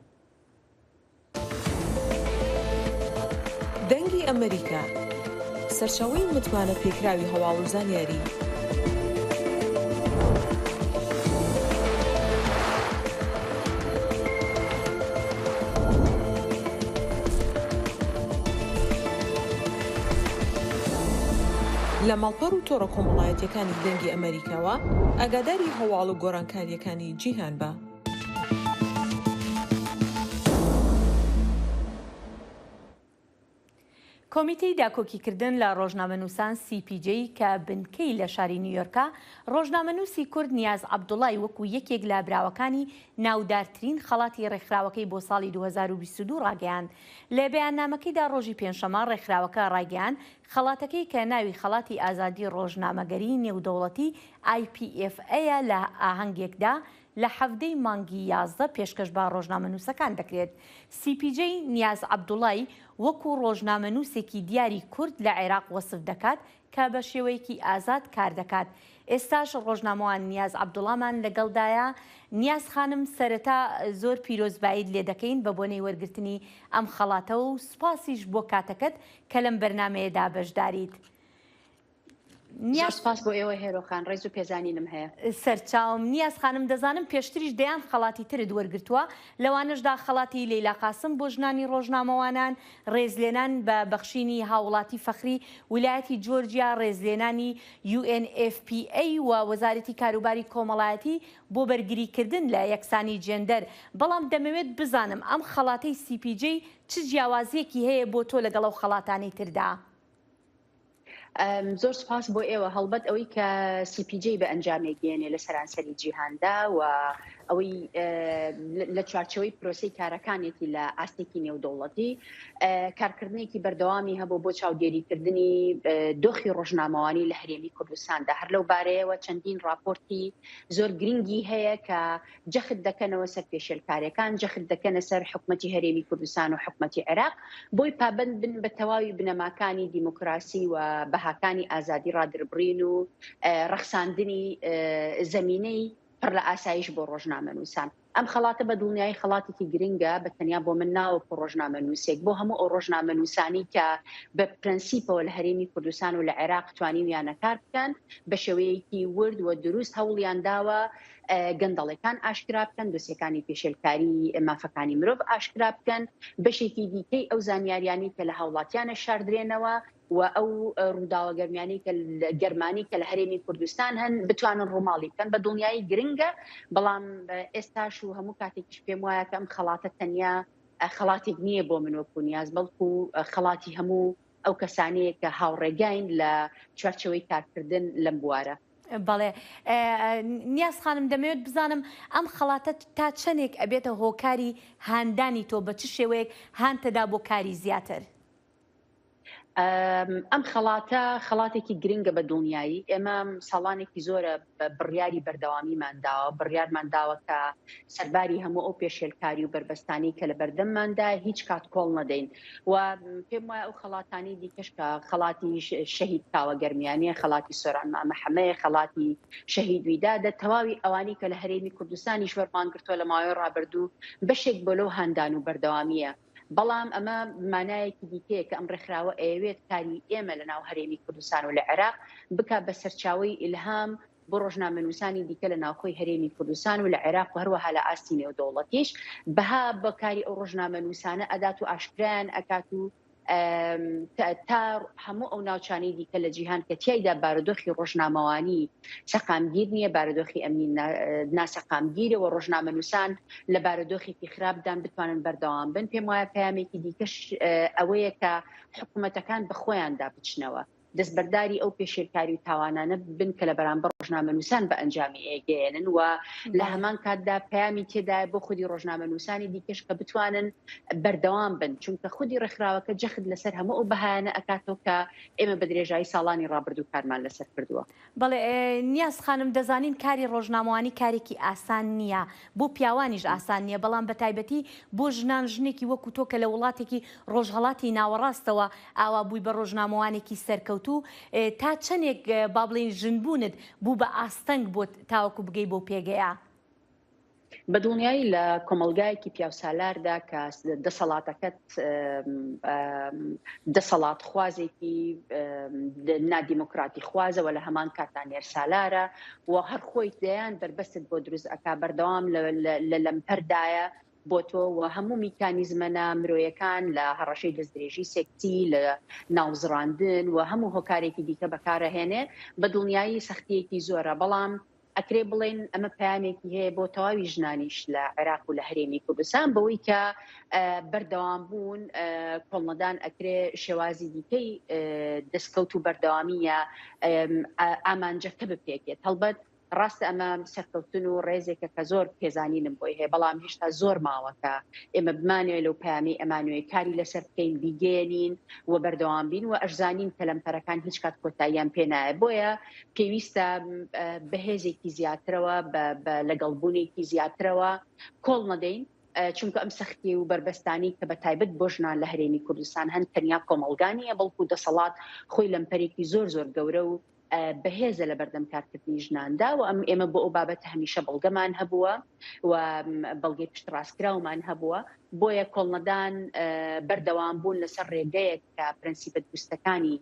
دەنگی ئەمەریکا، سەرچاوەی متمانە پێکراوی هەواڵ و زانیاری. لە ماڵپەڕ و تۆڕە کۆمەڵایەتیەکانی دەنگی ئەمەریکاوە ئاگاداری هەواڵ و گۆڕانکاریەکانی جیهان بە. کۆمیتەی داکۆکیکردن لە ڕۆژنامەنووسان CPJ کە بنکەی لە شاری نیویۆرکە، ڕۆژنامەنووسی کورد نیاز عەبدوڵای وەکو یەکێک لە براوەکانی ناودارترین خەڵاتی ڕێکخراوەکەی بۆ ساڵی 2022 ڕاگەیاند. لە بەیاننامەکەیدا ڕۆژی پێنجشەممە ڕێکخراوەکە ڕایگەیاند، خەڵاتەکەی کە ناوی خەڵاتی ئازادی ڕۆژنامەگەری نێودەوڵەتی IPFA یە لە ئاهەنگێکدا لە 17 ی مانگی 11 پێشکەش بە ڕۆژنامەنووسەکان دەکرێت. CPJ نیاز عەبدوڵای وەکو ڕۆژنامەنووسێکی دیاری کورد لە عێراق وەسف دەکات کە بە شێوەیەکی ئازاد کار دەکات. ئێستاش ڕۆژنامەوان نیاز عەبدوڵامان لەگەڵدایە. نیاز خانم سەرەتا زۆر پیرۆزباییت لێ دەکەین بە بۆنەی وەرگرتنی ئەم خەڵاتەوە و سوپاسیش بۆ کاتەکەت کە لەم بەرنامەیەدا بەشداریت. زۆر سوپاس بۆ ئێوە هێرۆ خان، ڕێز و پێزانینم هەیە. سەرچاوم. نیاز خانم دەزانم پێشتریش دەیان خەڵاتی ترت وەرگرتووە، لەوانەشدا خەڵاتی لەیلا قاسم بۆ ژنانی ڕۆژنامەوانان، ڕێزلێنان بە بەخشینی هاووڵاتی فەخری ویلایەتی جۆرجیا، ڕێزلێنانی UNFPA و وەزارەتی کاروباری کۆمەڵایەتی بۆ بەرگریکردن لە یەکسانی جێندەر، بەڵام دەمەوێت بزانم ئەم خەڵاتەی CPJ چ جیاوازییەکی هەیە بۆ تۆ لەگەڵ ئەو خەڵاتانەی تردا؟ زۆر سپاس بۆ ئێوە هەڵبەت ئەوەی کە CPJ بە ئەنجامێک گەێنێ لە سەرانسەری جیهاندا و ئەوەی لە چوارچەوەی پرۆسی کارەکانێتی لە ئاستێکی نێودەوڵەتی کارکردنێکی بەردەوامی هەبوو بۆ چاودێریکردنی دۆخی ڕۆژنامەوانی لە هەرێمی کوردستاندا هەر لەو بارەیەوە چەندین راپۆرتی زۆر گرنگی هەیە کە جەخت دەکەنەوە سەر پێشێلکاریەکان، جەخت دەکەنە سەر حکومەتی هەرێمی کوردستان و حکومەتی عێراق بۆی پابەند بن بە تەواوی بنەماکانی دیموکراسی و بەهاکانی ئازادی ڕادربڕین و ڕەخساندنی زەمینەی پڕ لە ئاسایش بۆ ڕۆژنامەنووسان. ئەم خەڵاتە بە دڵنیایی خەڵاتێکی گرنگە بە تەنیا بۆ من ناوەکو ڕۆژنامەنووسێک بۆ هەموو ئەو ڕۆژنامەنووسانی کە بە پرەنسیپەوە لە هەرێمی کوردستان و لە عێراق توانیویانە کار بکەن بە شێوەیەکی ورد و دروست هەوڵیان داوە گەندەڵێکان ئاشکرا بکەن، دۆسیەکانی پێشێلکاری مافەکانی مرۆڤ ئاشکرا بکەن، بەشێکی دیکەی ئەو زانیاریانەی کە لە هاوڵاتیانە شاردرێنەوە و ئەو ڕووداوە گەرمیانەی کە گەرمانی کە لە هەرێمی کوردستان هەن بتوانن ڕووماڵی بکەن بە دڵنیایی گرنگە، بەڵام ئێستاش و هەموو کاتێکیش پێم وایە کە ئەم خەڵاتە تەنیا خەڵاتێک نییە بۆ من وەکو نیاز، بەڵکو خەڵاتی هەموو ئەو کەسانەیە کە هاوڕێگاین لە چوارچێوەی کارکردن لەم بوارە. بەڵێ نیاز خانم دەمەوێت بزانم ئەم خەڵاتە تا چەندێک ئەبێتە هۆکاری هاندانی تۆ بە چ شێوەیەک هانتەدا بۆ کاری زیاتر؟ ئەم خەڵاتە خەڵاتێکی گرنگە بە دڵنیایی ئێمە ساڵانێکی زۆرە بڕیاری بەردەوامیمان داوە بڕیارمان داوە کە سەرباری هەموو ئەو پێشێلکاری و بەربەستانی کە لە بەردەمماندا هیچ کات کۆڵ نەدەین و پێم وایە ئەو خەڵاتانی دیکەش کە خەڵاتی شەهید کاوە گەرمیانیە خەڵاتی سۆران مامە حەمەیە خەڵاتی شەهید ویدادە تەواوی ئەوانی کە لە هەرێمی کوردستانیش وەرمان گرتووە لە ماوەی ڕابردوو بەشێک بۆ لەو هاندان و بەردەوامیە بەڵام ئەمە مانایەکی دیکەیە کە ئەم ڕێکخراوە ئەیەوێت کاری ئێمە لە ناو هەرێمی کوردستان و لە عێراق بکا بە سەرچاوەی ئیلهام بۆ ڕۆژنامەنووسانی دیکە لە ناوخۆی هەرێمی کوردستان و لە عێراق و هەروەها لە ئاستی نێودەوڵەتیش بەها بە کاری ئەو ڕۆژنامەنووسانە ئەدات و ئاشکرایان ئەکات و تا هەموو ئەو ناوچانەی دیکە لە جیهان کە تیایدا بارودۆخی ڕۆژنامەوانی سەقامگیر نییە، بارودۆخی ئەمنی ناسەقامگیرە و ڕۆژنامەنووسان لە بارودۆخێکی خراپدان بتوانن بەردەوام بن. پێم وایە پەیامێکی دیکەش ئەوەیە کە حکوومەتەکان بە خۆیاندا بچنەوە، دەستبەرداری ئەو پێشێلکاری و تاوانانە بن کە لە بەرامبەر ڕۆژنامەنووسان بە ئەنجامی ئەیگەیەنن و لە هەمان کاتدا پەیامی تێدایە بۆ خودی ڕۆژنامەنووسانی دیکەش کە بتوانن بەردەوام بن، چونکە خودی ڕێکخراوەکە جەخت لەسەر هەموو ئەو بەهایانە ئەکاتەوە کە ئێمە بە درێژایی ساڵانی ڕابردوو کارمان لەسەر کردووە. بەڵێ نیاز خانم دەزانین کاری ڕۆژنامەوانی کارێکی ئاسان نییە، بۆ پیاوانیش ئاسان نییە، بەڵام بە تایبەتی بۆ ژنان، ژنێکی وەکو تۆ کە لە وڵاتێکی ڕۆژهەڵاتی ناوەڕاستەوە ئاوا بووی بە ڕۆژنامەوانێکی سەرکەوتوو، تا چەندێک با بڵێین ژنبوونت بوو بە ئاستەنگ بۆت تاوەکو بگەی بەو پێگەیە؟ بە دڵنیایی لە کۆمەڵگایەکی پیاوسالاردا کە دەسەڵاتەکەت دەسەڵاتخوازێکی نادیموکراتی خوازەوە لە هەمان کاتا نێرسالارە و هەر خۆی دەیان بەربەستت بۆ دروست ئەکا بەردەوام لە لەمپەردایە بۆ تۆ و هەموو میکانیزمە نامرۆیەکان لە هەڕەشەی دەستدرێژی سێکسی لە ناوزڕاندن و هەموو هۆکارێکی دیکە بەکارەهێنێ بە دڵنیایی سەختیەکی زۆرە بەڵام ئەکرێ بڵێین ئەمە پەیامێکی هەیە بۆ تەواوی ژنانیش لە عێراق و لە هەرێمی کوردستان بەوەی کە بەردەوام بوون کۆڵنەدان ئەکرێ شێوازی دیکەی دەستکەوت و بەردەوامیە ئامانجەکە بپێکێت هەڵبەت ڕاستە ئەمە سەرکەوتن و ڕێزێکە کە زۆر پێزانینم بۆی هەیە بەڵام هێشتا زۆر ماوە کە ئێمە بمانەوێت لەو پەیامی ئەمانوێ کاری لەسەر بکەین بیگەیەنین و بەردەوام بین و ئەشزانین کە لەمپەرەکان هیچ کات کۆتاییان پێ نایە بۆیە پێویستە بە هێزێکی زیاترەوە بە لەگەڵبوونێکی زیاترەوە کۆڵ نەدەین چونکە ئەم سەختی و بەربەستانی کە بە تایبەت بۆ ژنان لە هەرێمی کوردستان هەن تەنیا کۆمەڵگا نییە بەڵکو دەسەڵات خۆی لەمپەرێکی زۆر زۆر گەورە و بەهێزە لە بەردەم کارکردنی ژناندا و ئەم ئێمە بۆ ئەو بابەتە هەمیشە بەڵگەمان هەبووە و بەڵگەی پشتڕاستکراومان هەبووە بۆیە کۆڵنەدان بەردەوام بوون لەسەر ڕێگەیەک کە پرەنسیپە دروستەکانی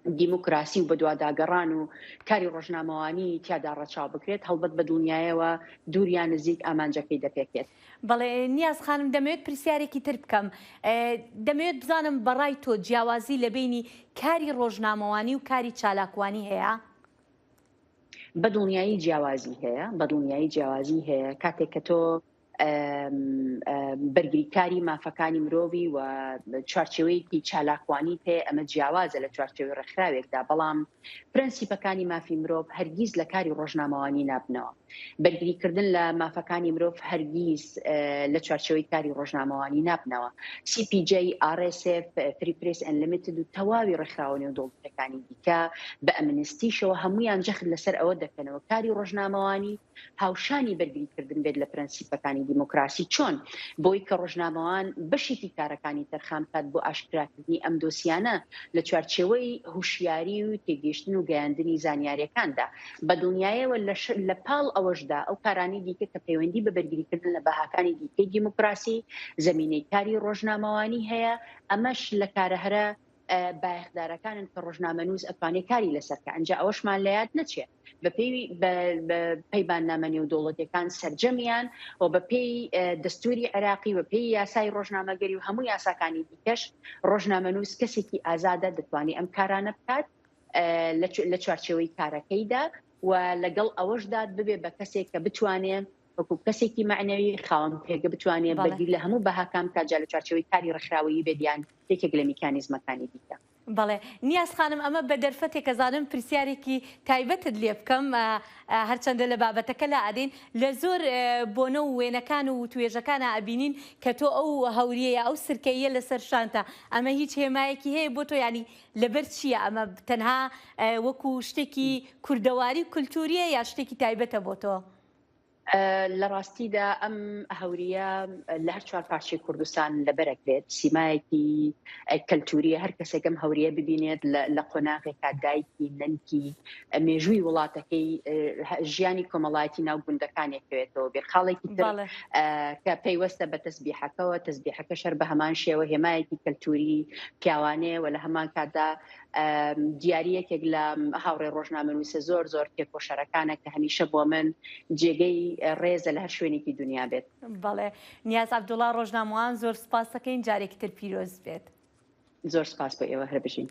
دیموکراسی و بەدواداگەڕان و کاری ڕۆژنامەوانی تیادا ڕەچاو بکرێت، هەڵبەت بە دڵنیایەوە دوور یا نزیک ئامانجەکەی دەپێکێت. بەڵێ نیاز خانم دەمەوێت پرسیارێکی تر بکەم، دەمەوێت بزانم بەڕای تۆ جیاوازی لە بەینی کاری ڕۆژنامەوانی و کاری چالاکوانی هەیە؟ بە دڵنیایی جیاوازی هەیە، بە دڵنیایی جیاوازی هەیە، کاتێک کە تۆ بەرگریکاری مافەکانی مرۆڤی و چوارچێوەیەکی چالاکوانی پێ ئەمە جیاوازە لە چوارچێوەی ڕێکخراوێکدا بەڵام پرەنسیپەکانی مافی مرۆڤ هەرگیز لە کاری ڕۆژنامەوانی نابنەوە بەرگریکردن لە مافەکانی مرۆڤ هەرگیز لە چوارچێوەی کاری ڕۆژنامەوانی نابنەوە CPJ، RSF، Free Press Unlimited و تەواوی ڕێکخراوە نێودەوڵەتیەکانی دیکە بە ئەمنستیشەوە هەمویان جەخت لەسەر ئەوە دەکەنەوە کاری ڕۆژنامەوانی هاوشانی بەرگریکردن بێت لە پرەنسیپەکانی دیموکراسی، چۆن؟ بەوەی کە ڕۆژنامەوان بەشێکی کارەکانی تەرخان بکات بۆ ئاشکراکردنی ئەم دۆسیانە لە چوارچێوەی هوشیاری و تێگەیشتن و گەیاندنی زانیاریەکاندا. بە دڵنیایەوە لە پاڵ ئەوەشدا ئەو کارانەی دیکە کە پەیوەندی بە بەرگریکردن لە بەهاکانی دیکەی دیموکراسی، زەمینەی کاری ڕۆژنامەوانی هەیە، ئەمەش لە کارە هەرە بایەخدارەکانن کە ڕۆژنامەنووس ئەتوانێ کاری لەسەر کە ئەنجا ئەوەشمان لە یاد نەچێ بەپێی پەیماننامە نێودەوڵەتیەکان سەرجەمیان و بەپێی دەستوری عێراقی و پێی یاسای ڕۆژنامەگەری و هەموو یاساکانی دیکەش ڕۆژنامەنووس کەسێکی ئازادە دەتوانێت ئەم کارانە بکات لە چوارچێوەی کارەکەیدا و لەگەڵ ئەوەشدا ببێ بە کەسێک کە بتوانێ وەکو کەسێکی مەعنەوی خاوەن پێگە بتوانێت بەرگری لە هەموو بەهاکان بکات جا لە چوارچێوەی کاری ڕێکخراوەیی بێت یان یەکێک لە میکانیزمەکانی دیکە. بەڵێ نیاز خانم ئەمە بە دەرفەتێک ئەزانم پرسیارێکی تایبەتت لێ بکەم هەرچەندە لە بابەتەکە لا ئەدەین لە زۆر بۆنە و وێنەکان و وتوێژەکانا ئەبینین کە تۆ ئەو هەوریە یا ئەو سرکەییە لەسەر شانتە ئەمە هیچ هێمایەکی هەیە بۆ تۆ یانی لەبەر چییە ئەمە تەنها وەکو شتێکی کوردەواری و کولتوریە یا شتێکی تایبەتە بۆ تۆ؟ لە ڕاستیدا ئەم هەوریە لە هەر چوار پارچەی کوردستان لەبەرەکرێت سیمایەکی کەلتوریە هەر کەسێک ئەم هەوریە ببینێت لە قۆناغێکا دایکی نەنکی مێژووی وڵاتەکەی ژیانی کۆمەڵایەتی ناو گوندەکانێک کەوێتەوە بێ خاڵێکی تر کە پەیوەستە بە تەسبیحەکەوە تەسبیحەکە شەر بە هەمان شێوە هێمایەکی کەلتوری پیاوانەیە و لە هەمان کاتدا دیاری یەکێک لە هاوڕێ ڕۆژنامەنووسە زۆر زۆر تێکۆشەرەکانە کە هەمیشە بۆ من جێگەی ڕێزە لە هەر شوێنێکی دنیا بێت. بەڵێ نیاز عەبدوڵا ڕۆژنامەوان زۆر سوپاس دەکەین جارێکی تر پیرۆز بێت. زۆر سوپاس بۆ ئێوە هەر بژین.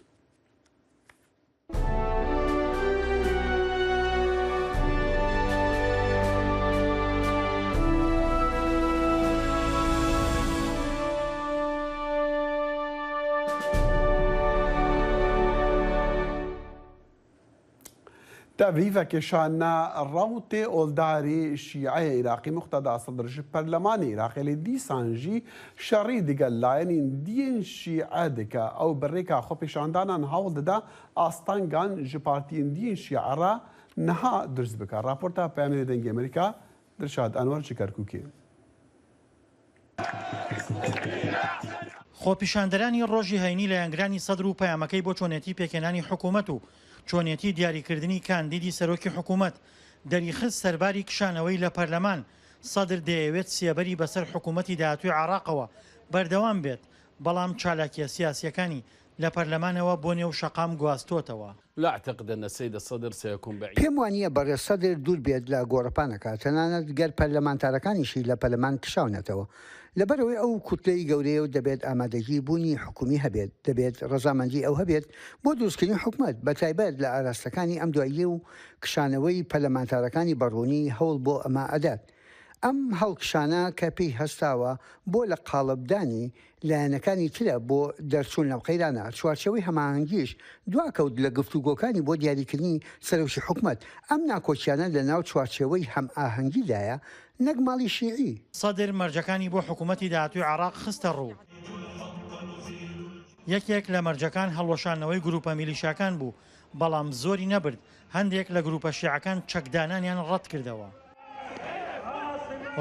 Tevî vekêşana rewtê oldarê Şîeyê Îraqî Muqteda Sedr ji Perlemanê Îraqê lê dîsan jî şerî digel layenên diyên Şîe dike. Ew bi rêka xwepêşandanan hewl dide astengan ji partiyên diyên Şîe re niha durst bike. Raporta Peyamêrê Dengê Amerîka Dilşad Enwer ji Kerkûkê. خۆپیشاندەرانی ڕۆژی هەینی لایەنگرانی سەدر و پەیامەکەی بۆ چۆنێتی پێکهێنانی حکوومەت و چۆنێتی دیاریکردنی کاندیدی سەرۆکی حکوومەت دەریخست سەرباری کشانەوەی لە پەرلەمان سەدر دەیەوێت سێبەری بەسەر حکوومەتی داهاتووی عێراقەوە بەردەوام بێت بەڵام چالاکییە سیاسییەکانی لە پەرلەمانەوە بۆ نێو شەقام گواستۆتەوە. لا اعتقد ان السید الصدر سیکون بعید. پێم وانییە بەڕێز سەدر دوور بێت لە گۆڕەپانەکە، تەنانەت گەر پەرلەمانتارەکانیشی لە پەرلەمان کشاونەتەوە. لەبەرئەوەی ئەو کوتلەی گەورەیە و دەبێت ئامادەگی بوونی حکومی هەبێت، دەبێت ڕەزامەندی ئەو هەبێت بۆ دروستکردنی حکومەت، بەتایبەت لە ئاراستەکانی ئەم دواییە و کشانەوەی پەرلەمانتارەکانی بەڕوونی هەوڵ بۆ ئەمە ئەدات. ئەم هەڵکشانە کە پێی هەستاوە بۆ لە قاڵبدانی لایەنەکانی ترە بۆ دەرچوون لەم قەیرانە، چوارچێوەی هەماهەنگیش دواکەوت لە گفتوگۆکانی بۆ دیاریکردنی سەرۆکی حکومەت، ئەم ناکۆکیانە لە ناو چوارچێوەی هەمئاهەنگیدایە نەک ماڵی شیعی. سەدر مەرجەکانی بۆ حکومەتی داهاتووی عێراق خستە ڕوو. یەکێک لە مەرجەکان هەڵوەشاندنەوەی گروپە میلیشیاکان بوو، بەڵام زۆری نەبرد هەندێک لە گروپە شیعەکان چەکدانانیان ڕەتکردەوە.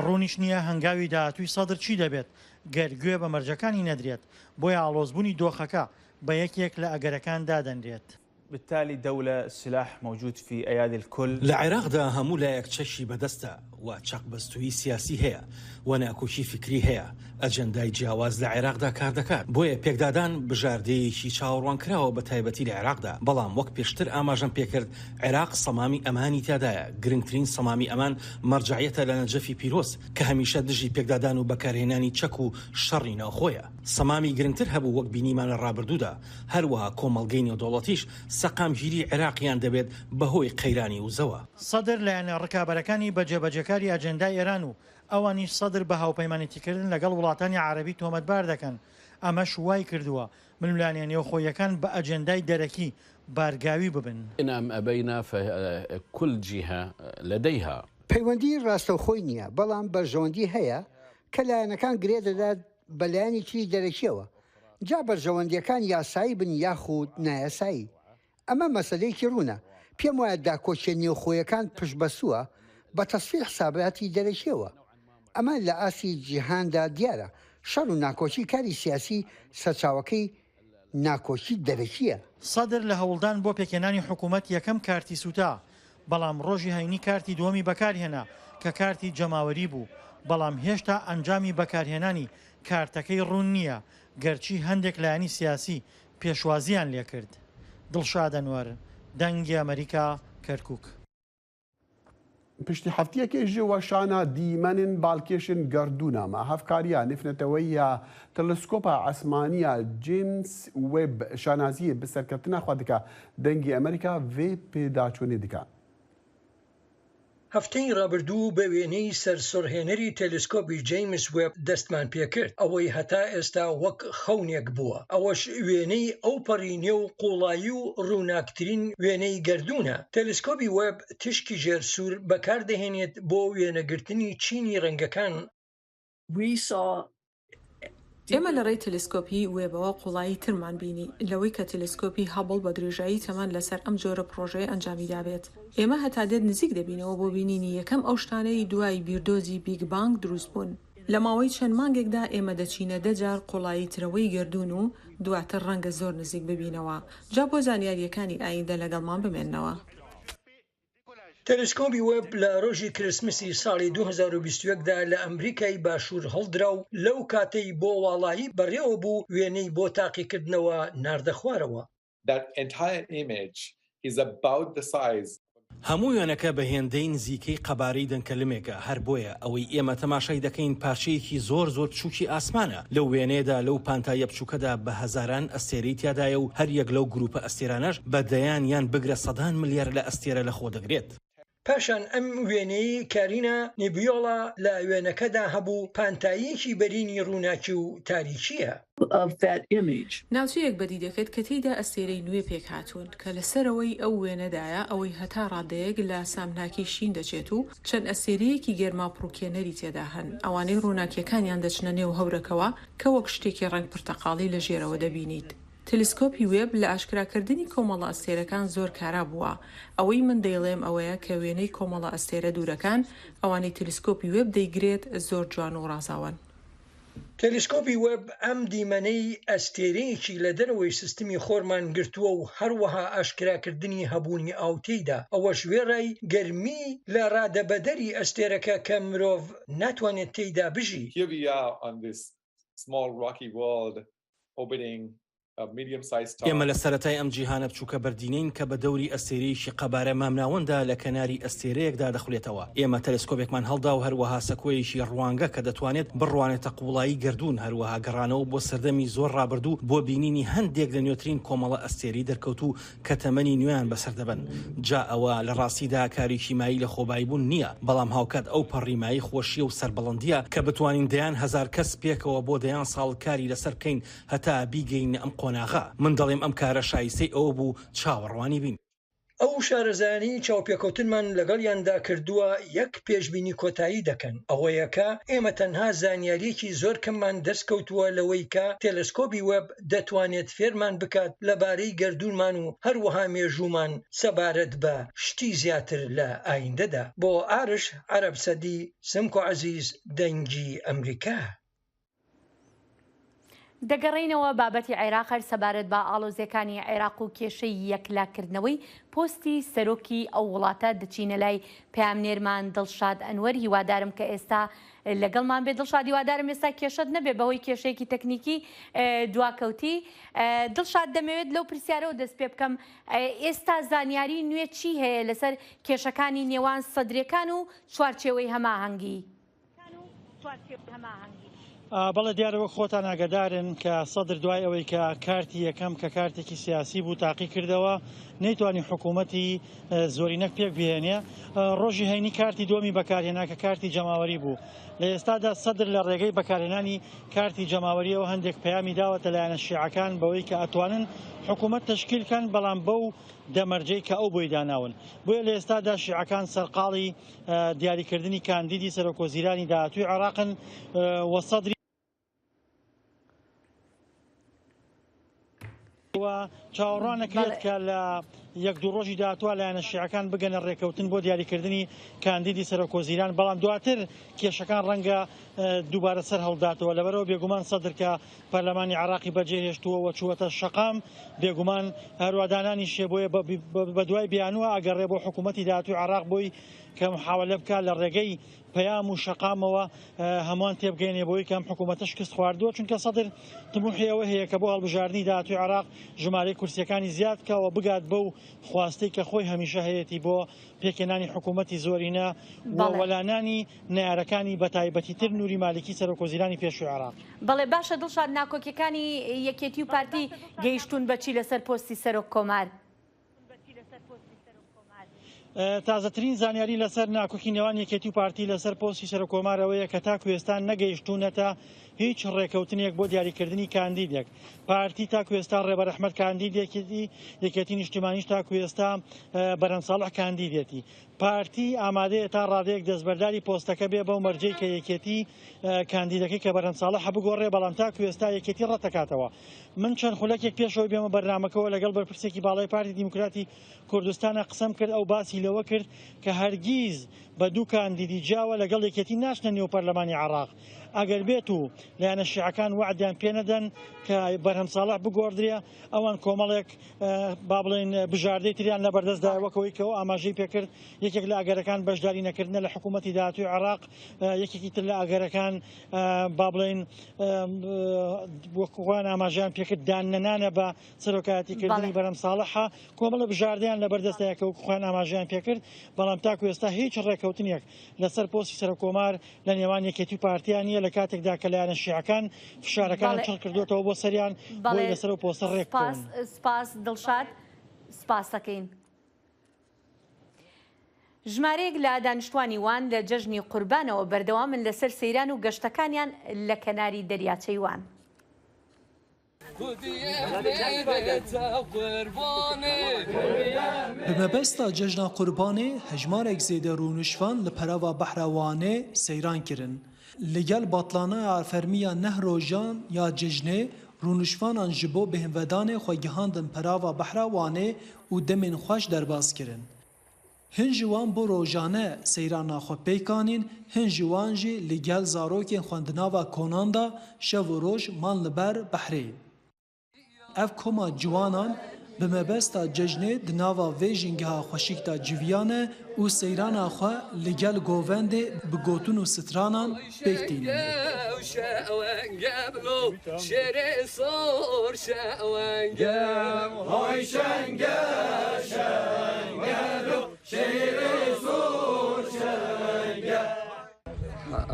ڕوونیش نییە هەنگاوی داهاتووی سەدر چی دەبێت گەر گوێ بە مەرجەکانی نەدرێت، بۆیە ئاڵۆزبوونی دۆخەکە بە یەکێک لە ئەگەرەکان دادەنرێت. بالتالي الدولة السلاح موجود في أيادي الكل. لە عێراقدا هەموو لایەک چەکی بەدەستە و چەقبەستوویی سیاسی هەیە و ناکۆکی فیکری هەیە، ئەجێندای جیاواز لە عێراقدا کاردەکات، بۆیە پێکدادان بژاردەیەکی چاوەڕوانکراوە بەتایبەتی لە عێراقدا، بەڵام وەک پێشتر ئاماژەم پێکرد عێراق سەمامی ئەمانی تیادایە، گرنگترین سەمامی ئەمان مەرجەعیەتە لە نەجەفی پیرۆز کە هەمیشە دژی پێکدادان و بەکارهێنانی چەک و شەڕی ناوخۆیە. سەمامی گرنگتر هەبوو وەک بینیمان لە ڕابردوودا، هەروەها کۆمەڵگەی نێودەوڵەتیش سەقامگیری عێراقیان دەوێت بەهۆی قەیرانی وزەوە. سەدر لایەنە ڕکابەرەکانی بە جێبەجێکاری ئەجێندای ئێران و ئەوانیش سەدر بە هاوپەیمانێتیکردن لەگەڵ وڵاتانی عەرەبی تۆمەتبار دەکەن، ئەمەش وایکردووە ململانێ نێوخۆییەکان بە ئەجێندای دەرەکی بارگاوی ببن. ان ام ابینا فکل جهە لدیها. پەیوەندی ڕاستەوخۆی نییە، بەڵام بەرژەوەندی هەیە کە لایەنەکان گرێ دەدات بە لایەنی تری دەرەکییەوە، جا بەرژەوەندییەکان یاسایی بن یاخود نایاسایی. ئەمە مەسەلەیەکی ڕوونە. پێم وایە داکۆکییە نێوخۆیەکان پشتبەستووە بە تەسفیەی حساباتی دەرەکییەوە. ئەمە لە ئاستی جیهاندا دیارە. شەڕ و ناکۆکی کاری سیاسی سەرچاوەکەی ناکۆکی دەرەکییە. سەدر لە هەوڵدان بۆ پێکهێنانی حکوومەت یەکەم کارتی سووتا، بەڵام ڕۆژی هەینی کارتی دووەمی بەکارهێنا کە کارتی جەماوەری بوو، بەڵام هێشتا ئەنجامی بەکارهێنانی کارتەکەی ڕوون نییە، گەرچی هەندێک لایەنی سیاسی پێشوازییان لێکرد. دڵشاد ئەنوەر، دەنگی ئەمەریکا، کەرکوک. پشتی هەفتیەکێ ژ وەشانا دیمەنên balkêşên gerdûna me hevkariya nêvneteweyî Teleskopa Esmanî ya James Webb şanaziyê bi serkeftina xwe dike. Dengê Amerîka vê pêdaçûnê dike. هەفتەی ڕابردوو بە وێنەی سەرسوڕهێنەری تەلەسکۆپی جەیمس وێب دەستمان پێکرد، ئەوەی هەتا ئێستا وەک خەونێک بووە، ئەوەش وێنەی ئەوپەڕی نێو قووڵایی و ڕووناکترین وێنەی گەردوونە. تەلەسکۆپی وێب تیشکی ژێر سوور بەکاردەهێنێت بۆ وێنەگرتنی چینی ڕەنگەکان. ئێمە لە ڕێی تەلەسکۆپی وێبەوە قووڵایی ترمان بینی لەوەی کە تەلەسکۆپی هەبڵ بە درێژایی تەمەن لەسەر ئەم جۆرە پڕۆژەیە ئەنجامی دابێت. ئێمە هەتا دێت نزیک دەبینەوە بۆ بینینی یەکەم ئەو شتانەی دوای بیردۆزی بیگ بانگ دروست بوون. لە ماوەی چەند مانگێکدا ئێمە دەچینە دە جار قوڵایی ترەوەی گەردوون و دواتر ڕەنگە زۆر نزیک ببینەوە. جا بۆ زانیارییەکانی ئایندە لەگەڵمان بمێننەوە. تەلەسکۆبی وێب لە ڕۆژی کریسمسی ساڵی 2021 دا لە ئەمریکای باشوور هەڵدرا و لەو کاتەی بۆ واڵایی بەڕێوە بوو وێنەی بۆ تاقیکردنەوە ناردە خوارەوە. هەموو وێنەکە بە هێندەی نزیکەی قەبارەی دەنکە لمێکە، هەر بۆیە ئەوەی ئێمە تەماشای دەکەین پارچەیەکی زۆر زۆر بچووکی ئاسمانە، لەو وێنەیەدا لەو پانتاییە بچووکەدا بە هەزاران ئەستێرەی تیادایە و هەر یەک لەو گرووپە ئەستێرانەش بە دەیان یان بگرە سەدان ملیار لە ئەستێرە لە خۆ دەگرێت. پاشان ئەم وێنەیەی کارینا نیبیۆڵا لە وێنەکەدا هەبوو پانتاییەکی بەرینی ڕووناکی و تاریکییە. ناوچەیەک بەدی دەکرێت کە تێیدا ئەستێرەی نوێ پێکهاتوون، کە لە سەرەوەی ئەو وێنەدایە، ئەوەی هەتا ڕادەیەک لە سامناکی شین دەچێت و چەند ئەستێرەیەکی گەرماپڕوکێنەری تێدا هەن، ئەوانەی ڕووناکییەکانیان دەچنە نێو هەورەکەوە کە وەک شتێکی ڕەنگ پرتەقاڵی لە ژێرەوە دەبینیت. تەلسکۆپی وێب لە ئاشکراکردنی کۆمەڵە ئەستێرەکان زۆر کارا بووە. ئەوەی من دەیڵێم ئەوەیە کە وێنەی کۆمەڵە ئەستێرە دوورەکان، ئەوانەی تەلسکۆپی وێب دەیگرێت، زۆر جوان و ڕازاوەن. تەلسکۆپی وێب ئەم دیمەنەی ئەستێرەیەکی لە دەرەوەی سیستمی خۆرمان گرتووە و هەروەها ئاشکراکردنی هەبوونی ئاو تێیدا، ئەوەش وێڕای گەرمی لە ڕادەبەدەری ئەستێرەکە کە مرۆڤ ناتوانێت تێیدا بژی. Here we are on this small rocky world orbiting a medium-sized star. ئێمە لە سەرەتای ئەم جیهانە بچووکە بەردینەین کە بە دەوری ئەستێرەیەکی قەبارە مامناوەنددا لە کەناری ئەستێرەیەکدا دەخولێتەوە. ئێمە تەلەسکۆپێکمان هەڵدا و هەروەها سەکۆیەکی ڕوانگە کە دەتوانێت بڕوانێتە قووڵایی گەردوون، هەروەها گەڕانەوە بۆ سەردەمی زۆر ڕابردوو بۆ بینینی هەندێک لە نوێترین کۆمەڵە ئەستێرەی دەرکەوتوو کە تەمەنی نوێیان بەسەر دەبەن. جا ئەوە لە ڕاستیدا کارێکی مایەی لەخۆباییبوون نییە، بەڵام هاوکات ئەو پەڕی مایەی خۆشییە و سەربڵندییە کە بتوانین دەیان هەزار کەس پێکەوە بۆ دەیان ساڵ کاری لەسەر بکەین هەتا بیگەینە ئەم قۆناغە. من دەڵێم ئەم کارە شایستەی ئەوە بوو چاوەڕوانی بین. ئەو شارەزایانەی چاوپێکەوتنمان لەگەڵیاندا کردووە یەک پێشبینی کۆتایی دەکەن، ئەوەیە کە ئێمە تەنها زانیارییەکی زۆر کەممان دەستکەوتووە لەوەی کە تێلێسکۆبی وێب دەتوانێت فێرمان بکات لەبارەی گەردوونمان و هەروەها مێژوومان سەبارەت بە شتی زیاتر لە ئایندەدا. بۆ ئارش عەرەب سەدی، سمکۆ عەزیز، دەنگی ئەمریکا. دەگەڕێینەوە بابەتی عێراق هەر سەبارەت بە ئاڵۆزیەکانی عێراق و کێشەی یەکلاکردنەوەی پۆستی سەرۆکی ئەو وڵاتە دەچینە لای پەیامنێرمان دڵشاد ئەنوەر هیوادارم کە ئێستا لەگەڵمان بێت دڵشاد هیوادارم ئێستا کێشەت نەبێ بەهۆی کێشەیەکی تەکنیکی دواکەوتی دڵشاد دەمەوێت لەو پرسیارەوە دەست پێ بکەم ئێستا زانیاری نوێ چی هەیە لەسەر کێشەکانی نێوان سەدرەکان و چوارچێوەی هەماهەنگی؟ بەڵێ دیارە وەک خۆتان ئاگادارن کە سەدر دوای ئەوەی کە کارتی یەکەم کە کارتێکی سیاسی بوو تاقی کردەوە نەیتوانی حکوومەتی زۆرینەک پێک بهێنێ ڕۆژی هەینی کارتی دووەمی بەکارهێنا کە کارتی جەماوەری بوو لە ئێستادا سەدر لە ڕێگەی بەکارهێنانی کارتی جەماوەریەوە هەندێک پەیامی داوەتە لایەنە شیعەکان بەوەی کە ئەتوانن حکوومەت تەشکیل کەن بەڵام بەو دەمەرجەی کە ئەو بۆی داناون بۆیە لە ئێستادا شیعەکان سەرقاڵی دیاریکردنی کاندیدی سەرۆکوەزیرانی داهاتووی عێراقن و سەدری و چاوەڕوان نەکرێت کە لە یەک دوو ڕۆژی داهاتووە لایەنە شیعەکان بگەنە ڕێکەوتن بۆ دیاریکردنی کاندیدی سەرۆکوەزیران بەڵام دواتر کێشەکان ڕەنگە دووبارە سەر هەڵداتەوە لەبەرەوە بێگومان سەدر کە پەرلەمانی عێراقی بەجێهێشتووە و چووەتە شەقام، بێگومان هەروا دانانیشێ بۆیە بەدوای بیانووە ئەگەڕێ بۆ حکوومەتی داهاتووی عێراق بۆی کە محاولە بکات لە ڕێگەی پەیام و شەقامەوە هەمووان تێبگەینێ بۆی کە ئەم حکوومەتە شکست خواردووە چونکە سەدر تموحی ئەوە هەیە کە بۆ هەڵبژاردنی داهاتووی عێراق ژمارەی کورسیەکانی زیاد بکا و بگات بەو خواستەی کە خۆی هەمیشە هەیەتی بۆ پێکهێنانی حکوومەتی زۆرینە و وەلانانی نەیارەکانی بەتایبەتیتر نوری مالیکی سەرۆکوەزیرانی پێشووی عێراق. بەڵێ باشە دڵشاد ناکۆکیەکانی یەکێتی و پارتی گەیشتوون بە چی لەسەر پۆستی سەرۆک کۆمار؟ تازەترین زانیاری لەسەر ناکۆکی نێوان یەکێتی و پارتی لەسەر پۆستی سەرۆککۆمار ئەوەیە کە تاکو ئێستا نەگەیشتوونەتە هیچ ڕێکەوتنێک بۆ دیاریکردنی کاندیدێک. پارتی تاکو ئێستا ڕێبەر ئەحمەد کاندیدێکیتی، یەکێتی نیشتیمانیش تاکو ئێستا بەرهەم ساڵح کاندیدێتی. پارتی ئامادەیە تا ڕادەیەک دەستبەرداری پۆستەکە بێ بەو مەرجەی کە یەکێتی کاندیدەکەی کە بەرهەم ساڵحە بگۆڕێ، بەڵام تاکو ئێستا یەکێتی ڕەتدەکاتەوە. من چەند خولەکێک پێشەوەی بێمە بەرنامەکەوە لەگەڵ بەرپرسێکی باڵای پارتی دیموکراتی کوردستانە قسەم کرد، ئەو باسی لەوە کرد کە هەرگیز بە دوو کاندیدی جیاوە لەگەڵ یەکێتی ناچنە نێو پەرلەمانی عێراق ئەگەر بێت و لایەنە شیعەکان وەعدیان پێ نەدەن کە بەرهەم ساڵح بگۆڕدرێ، ئەوان کۆمەڵێک با بڵێین بژاردەی تریان لەبەردەستدایە وەک ئەوەی کە ئەو ئاماژەی پێکرد یەکێک لە ئەگەرەکان بەشداری نەکردنە لە حکوومەتی داهاتووی عێراق، یەکێکی تر لە ئەگەرەکان با بڵێین وەک خۆیان ئاماژەیان پێکرد داننەنانە بە سەرۆکایەتیکردنی بەرهەم ساڵحە، کۆمەڵە بژاردەیان لەبەردەستدایە کە وەکو خۆیان ئاماژەیان پێکرد، بەڵام تاکو ئێستا هیچ ڕێککەوتنێک لەسەر پۆستی سەرۆککۆمار لە نێوان یەکێتی و پارتیا نییە، لە کاتێکدا کە لایەنە شیعەکان فشارەکانیان چڕ کردووەتەوە بۆ سەریان بۆی لەسەر ئەو پۆستە ڕێکبکەون. سپاس دڵشاد، سپاس دەکەین. ژمارەیەک لە دانیشتوانی وان لە جەژنی قوربانەوە بەردەوامن لەسەر سەیران و گەشتەکانیان لە کەناری دەریاچەی وان. Bi mebesta Cejna Qurbanê hejmarek zêde rûniştvan li perava Behra Wanê seyran kirin. Li gel batlanaya fermî ya neh rojan ya cejnê, rûniştvanan ji bo bêhnvedanê xwe gihandin perava Behra Wanê û demên xweş derbas kirin. Hin ji wan bo rojane seyrana xwe pêk anîn, hin ji wan jî li gel zarokên xwe di nava konan de şev û roj man li ber behrê. Ev koma ciwanan bi mebesta cejnê di nava vê jîngeha xweşik de civiyane û seyrana xwe li gel govendê bi gotin û stranan pêk tînin.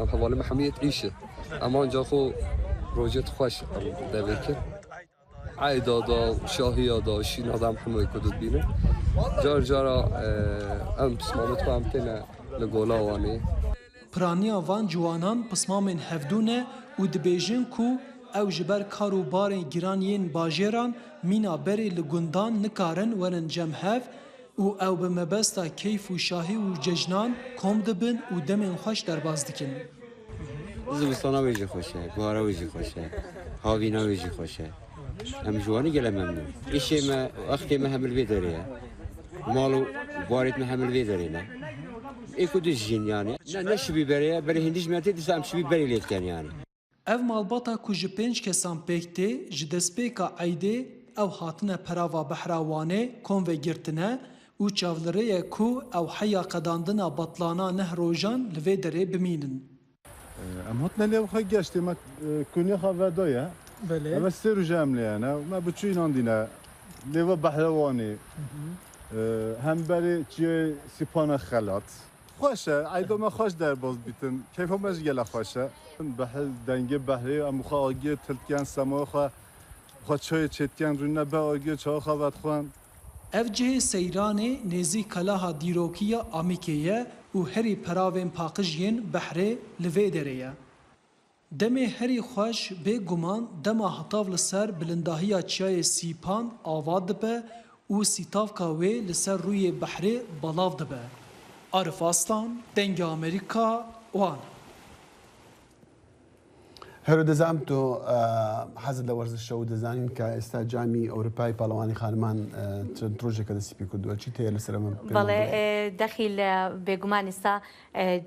Em hevalê me hemû yê îş e. Em anca xwe rojê xweş em devê kir. Eyda da, şahiya da, şîna da em hemû yê ku dibînin. Car cara em pismamê xwe em têne li gola Wanê. Piraniya van ciwanan pismamên hevdû ne û dibêjin ku ew ji ber kar û barên giran yên bajêran mîna berê li gundan nikarin werin cem hev û ew bi mebesta keyf û şahî û cejnan kom dibin û demên xweş derbas dikin. Zivistana wê jî xweş e, bihara wê jî xweş e, havîna wê jî xweş e. Em ji wanî gelek memnûn. Îşê me, wextê me hemû li vê derê ye. Mal û barê me hemû li vê derê ne. Ê ku dijîn yanî. Ne ne şibî berê ye, berê hindî ji me tê dîsa em şibî berê lê dikin yanî. Ev malbata ku ji pênc kesan pêk tê, ji destpêka eydê ew hatine perava Behra Wanê kom vegirtine û çavlirê ye ku ew heya qedandina betlana neh rojan li vê derê bimînin. Em hatine lê xwe geştê me konê xwe vedaye. Ev sê roj em lê hene û me bi çûyînan dîne lê ve Behra Wanê hemberê çiyayê Sîpana Xelat. Xweş e, eyda me xweş derbas bîtin. Keyfa me jî gelek xweş e. Behr dengê behrê em xwe agir tildikin semaya xwe xwe çayê çêdikin rûne be agir çaya xwe vedixwin. Ev cihê seyranê nêzî keleha dîrokî ya Amîkê ye û herî peravên paqij yên behrê li vê derê ye. Demê herî xweş bê guman dema hetav li ser bilindahiya çiyayê Sîpan ava dibe û sîtavka wê li ser rûyê behrê belav dibe. Arif Aslan, Dengê Amerîka, Wan. هێرۆ دەزانم تۆ حەزت لە وەرزشە و دەزانین کە ئێستا جامی ئەوروپای پاڵەوانی خانمان چەند ڕۆژێکە دەستی پێ کردووە چیت هەیە لەسەر ئەمە بەڵێ دەخیل بێگومان ئێستا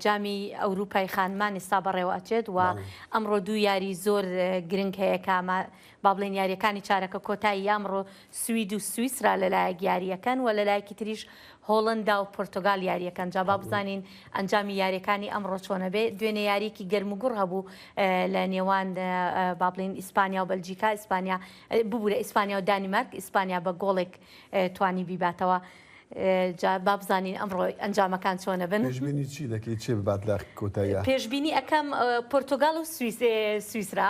جامی ئەوروپای خانمان ئێستا بەڕێوە ئەچێت و ئەمڕۆ دوو یاری زۆر گرنگ هەیە کامە با بڵێن یاریەکانی چارەکە کۆتایی ئەمڕۆ سوید و سویسرا لەلایەک یاریەکەن و لەلایەکی تریش هۆڵندا و پۆرتۆگال یاریەکەن جا با بزانین ئەنجامی یاریەکانی ئەمڕۆ چۆنە بێ دوێنێ یاریەکی گەرموگوڕ هەبوو لە نێوان با بڵێین ئیسپانیا و بەلجیکا ئیسپانیا ببورە ئیسپانیا و دانیمارک ئیسپانیا بە گۆڵێک توانی بیباتەوە جا با بزانین ئەمڕۆ ئەنجامەکان چۆنە بن. پێشبینی چی دەکەی چێ ببات لە کۆتاییا؟ پێشبینی ئەکەم پۆرتۆگال و سویسرا.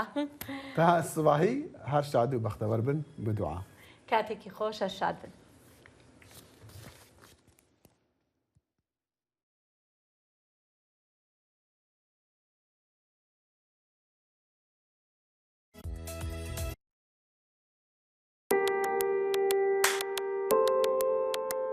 تا سباهی هەر شاد و بەختەوەر بن بە دوعا. کاتێکی خۆش هەر شاد بن.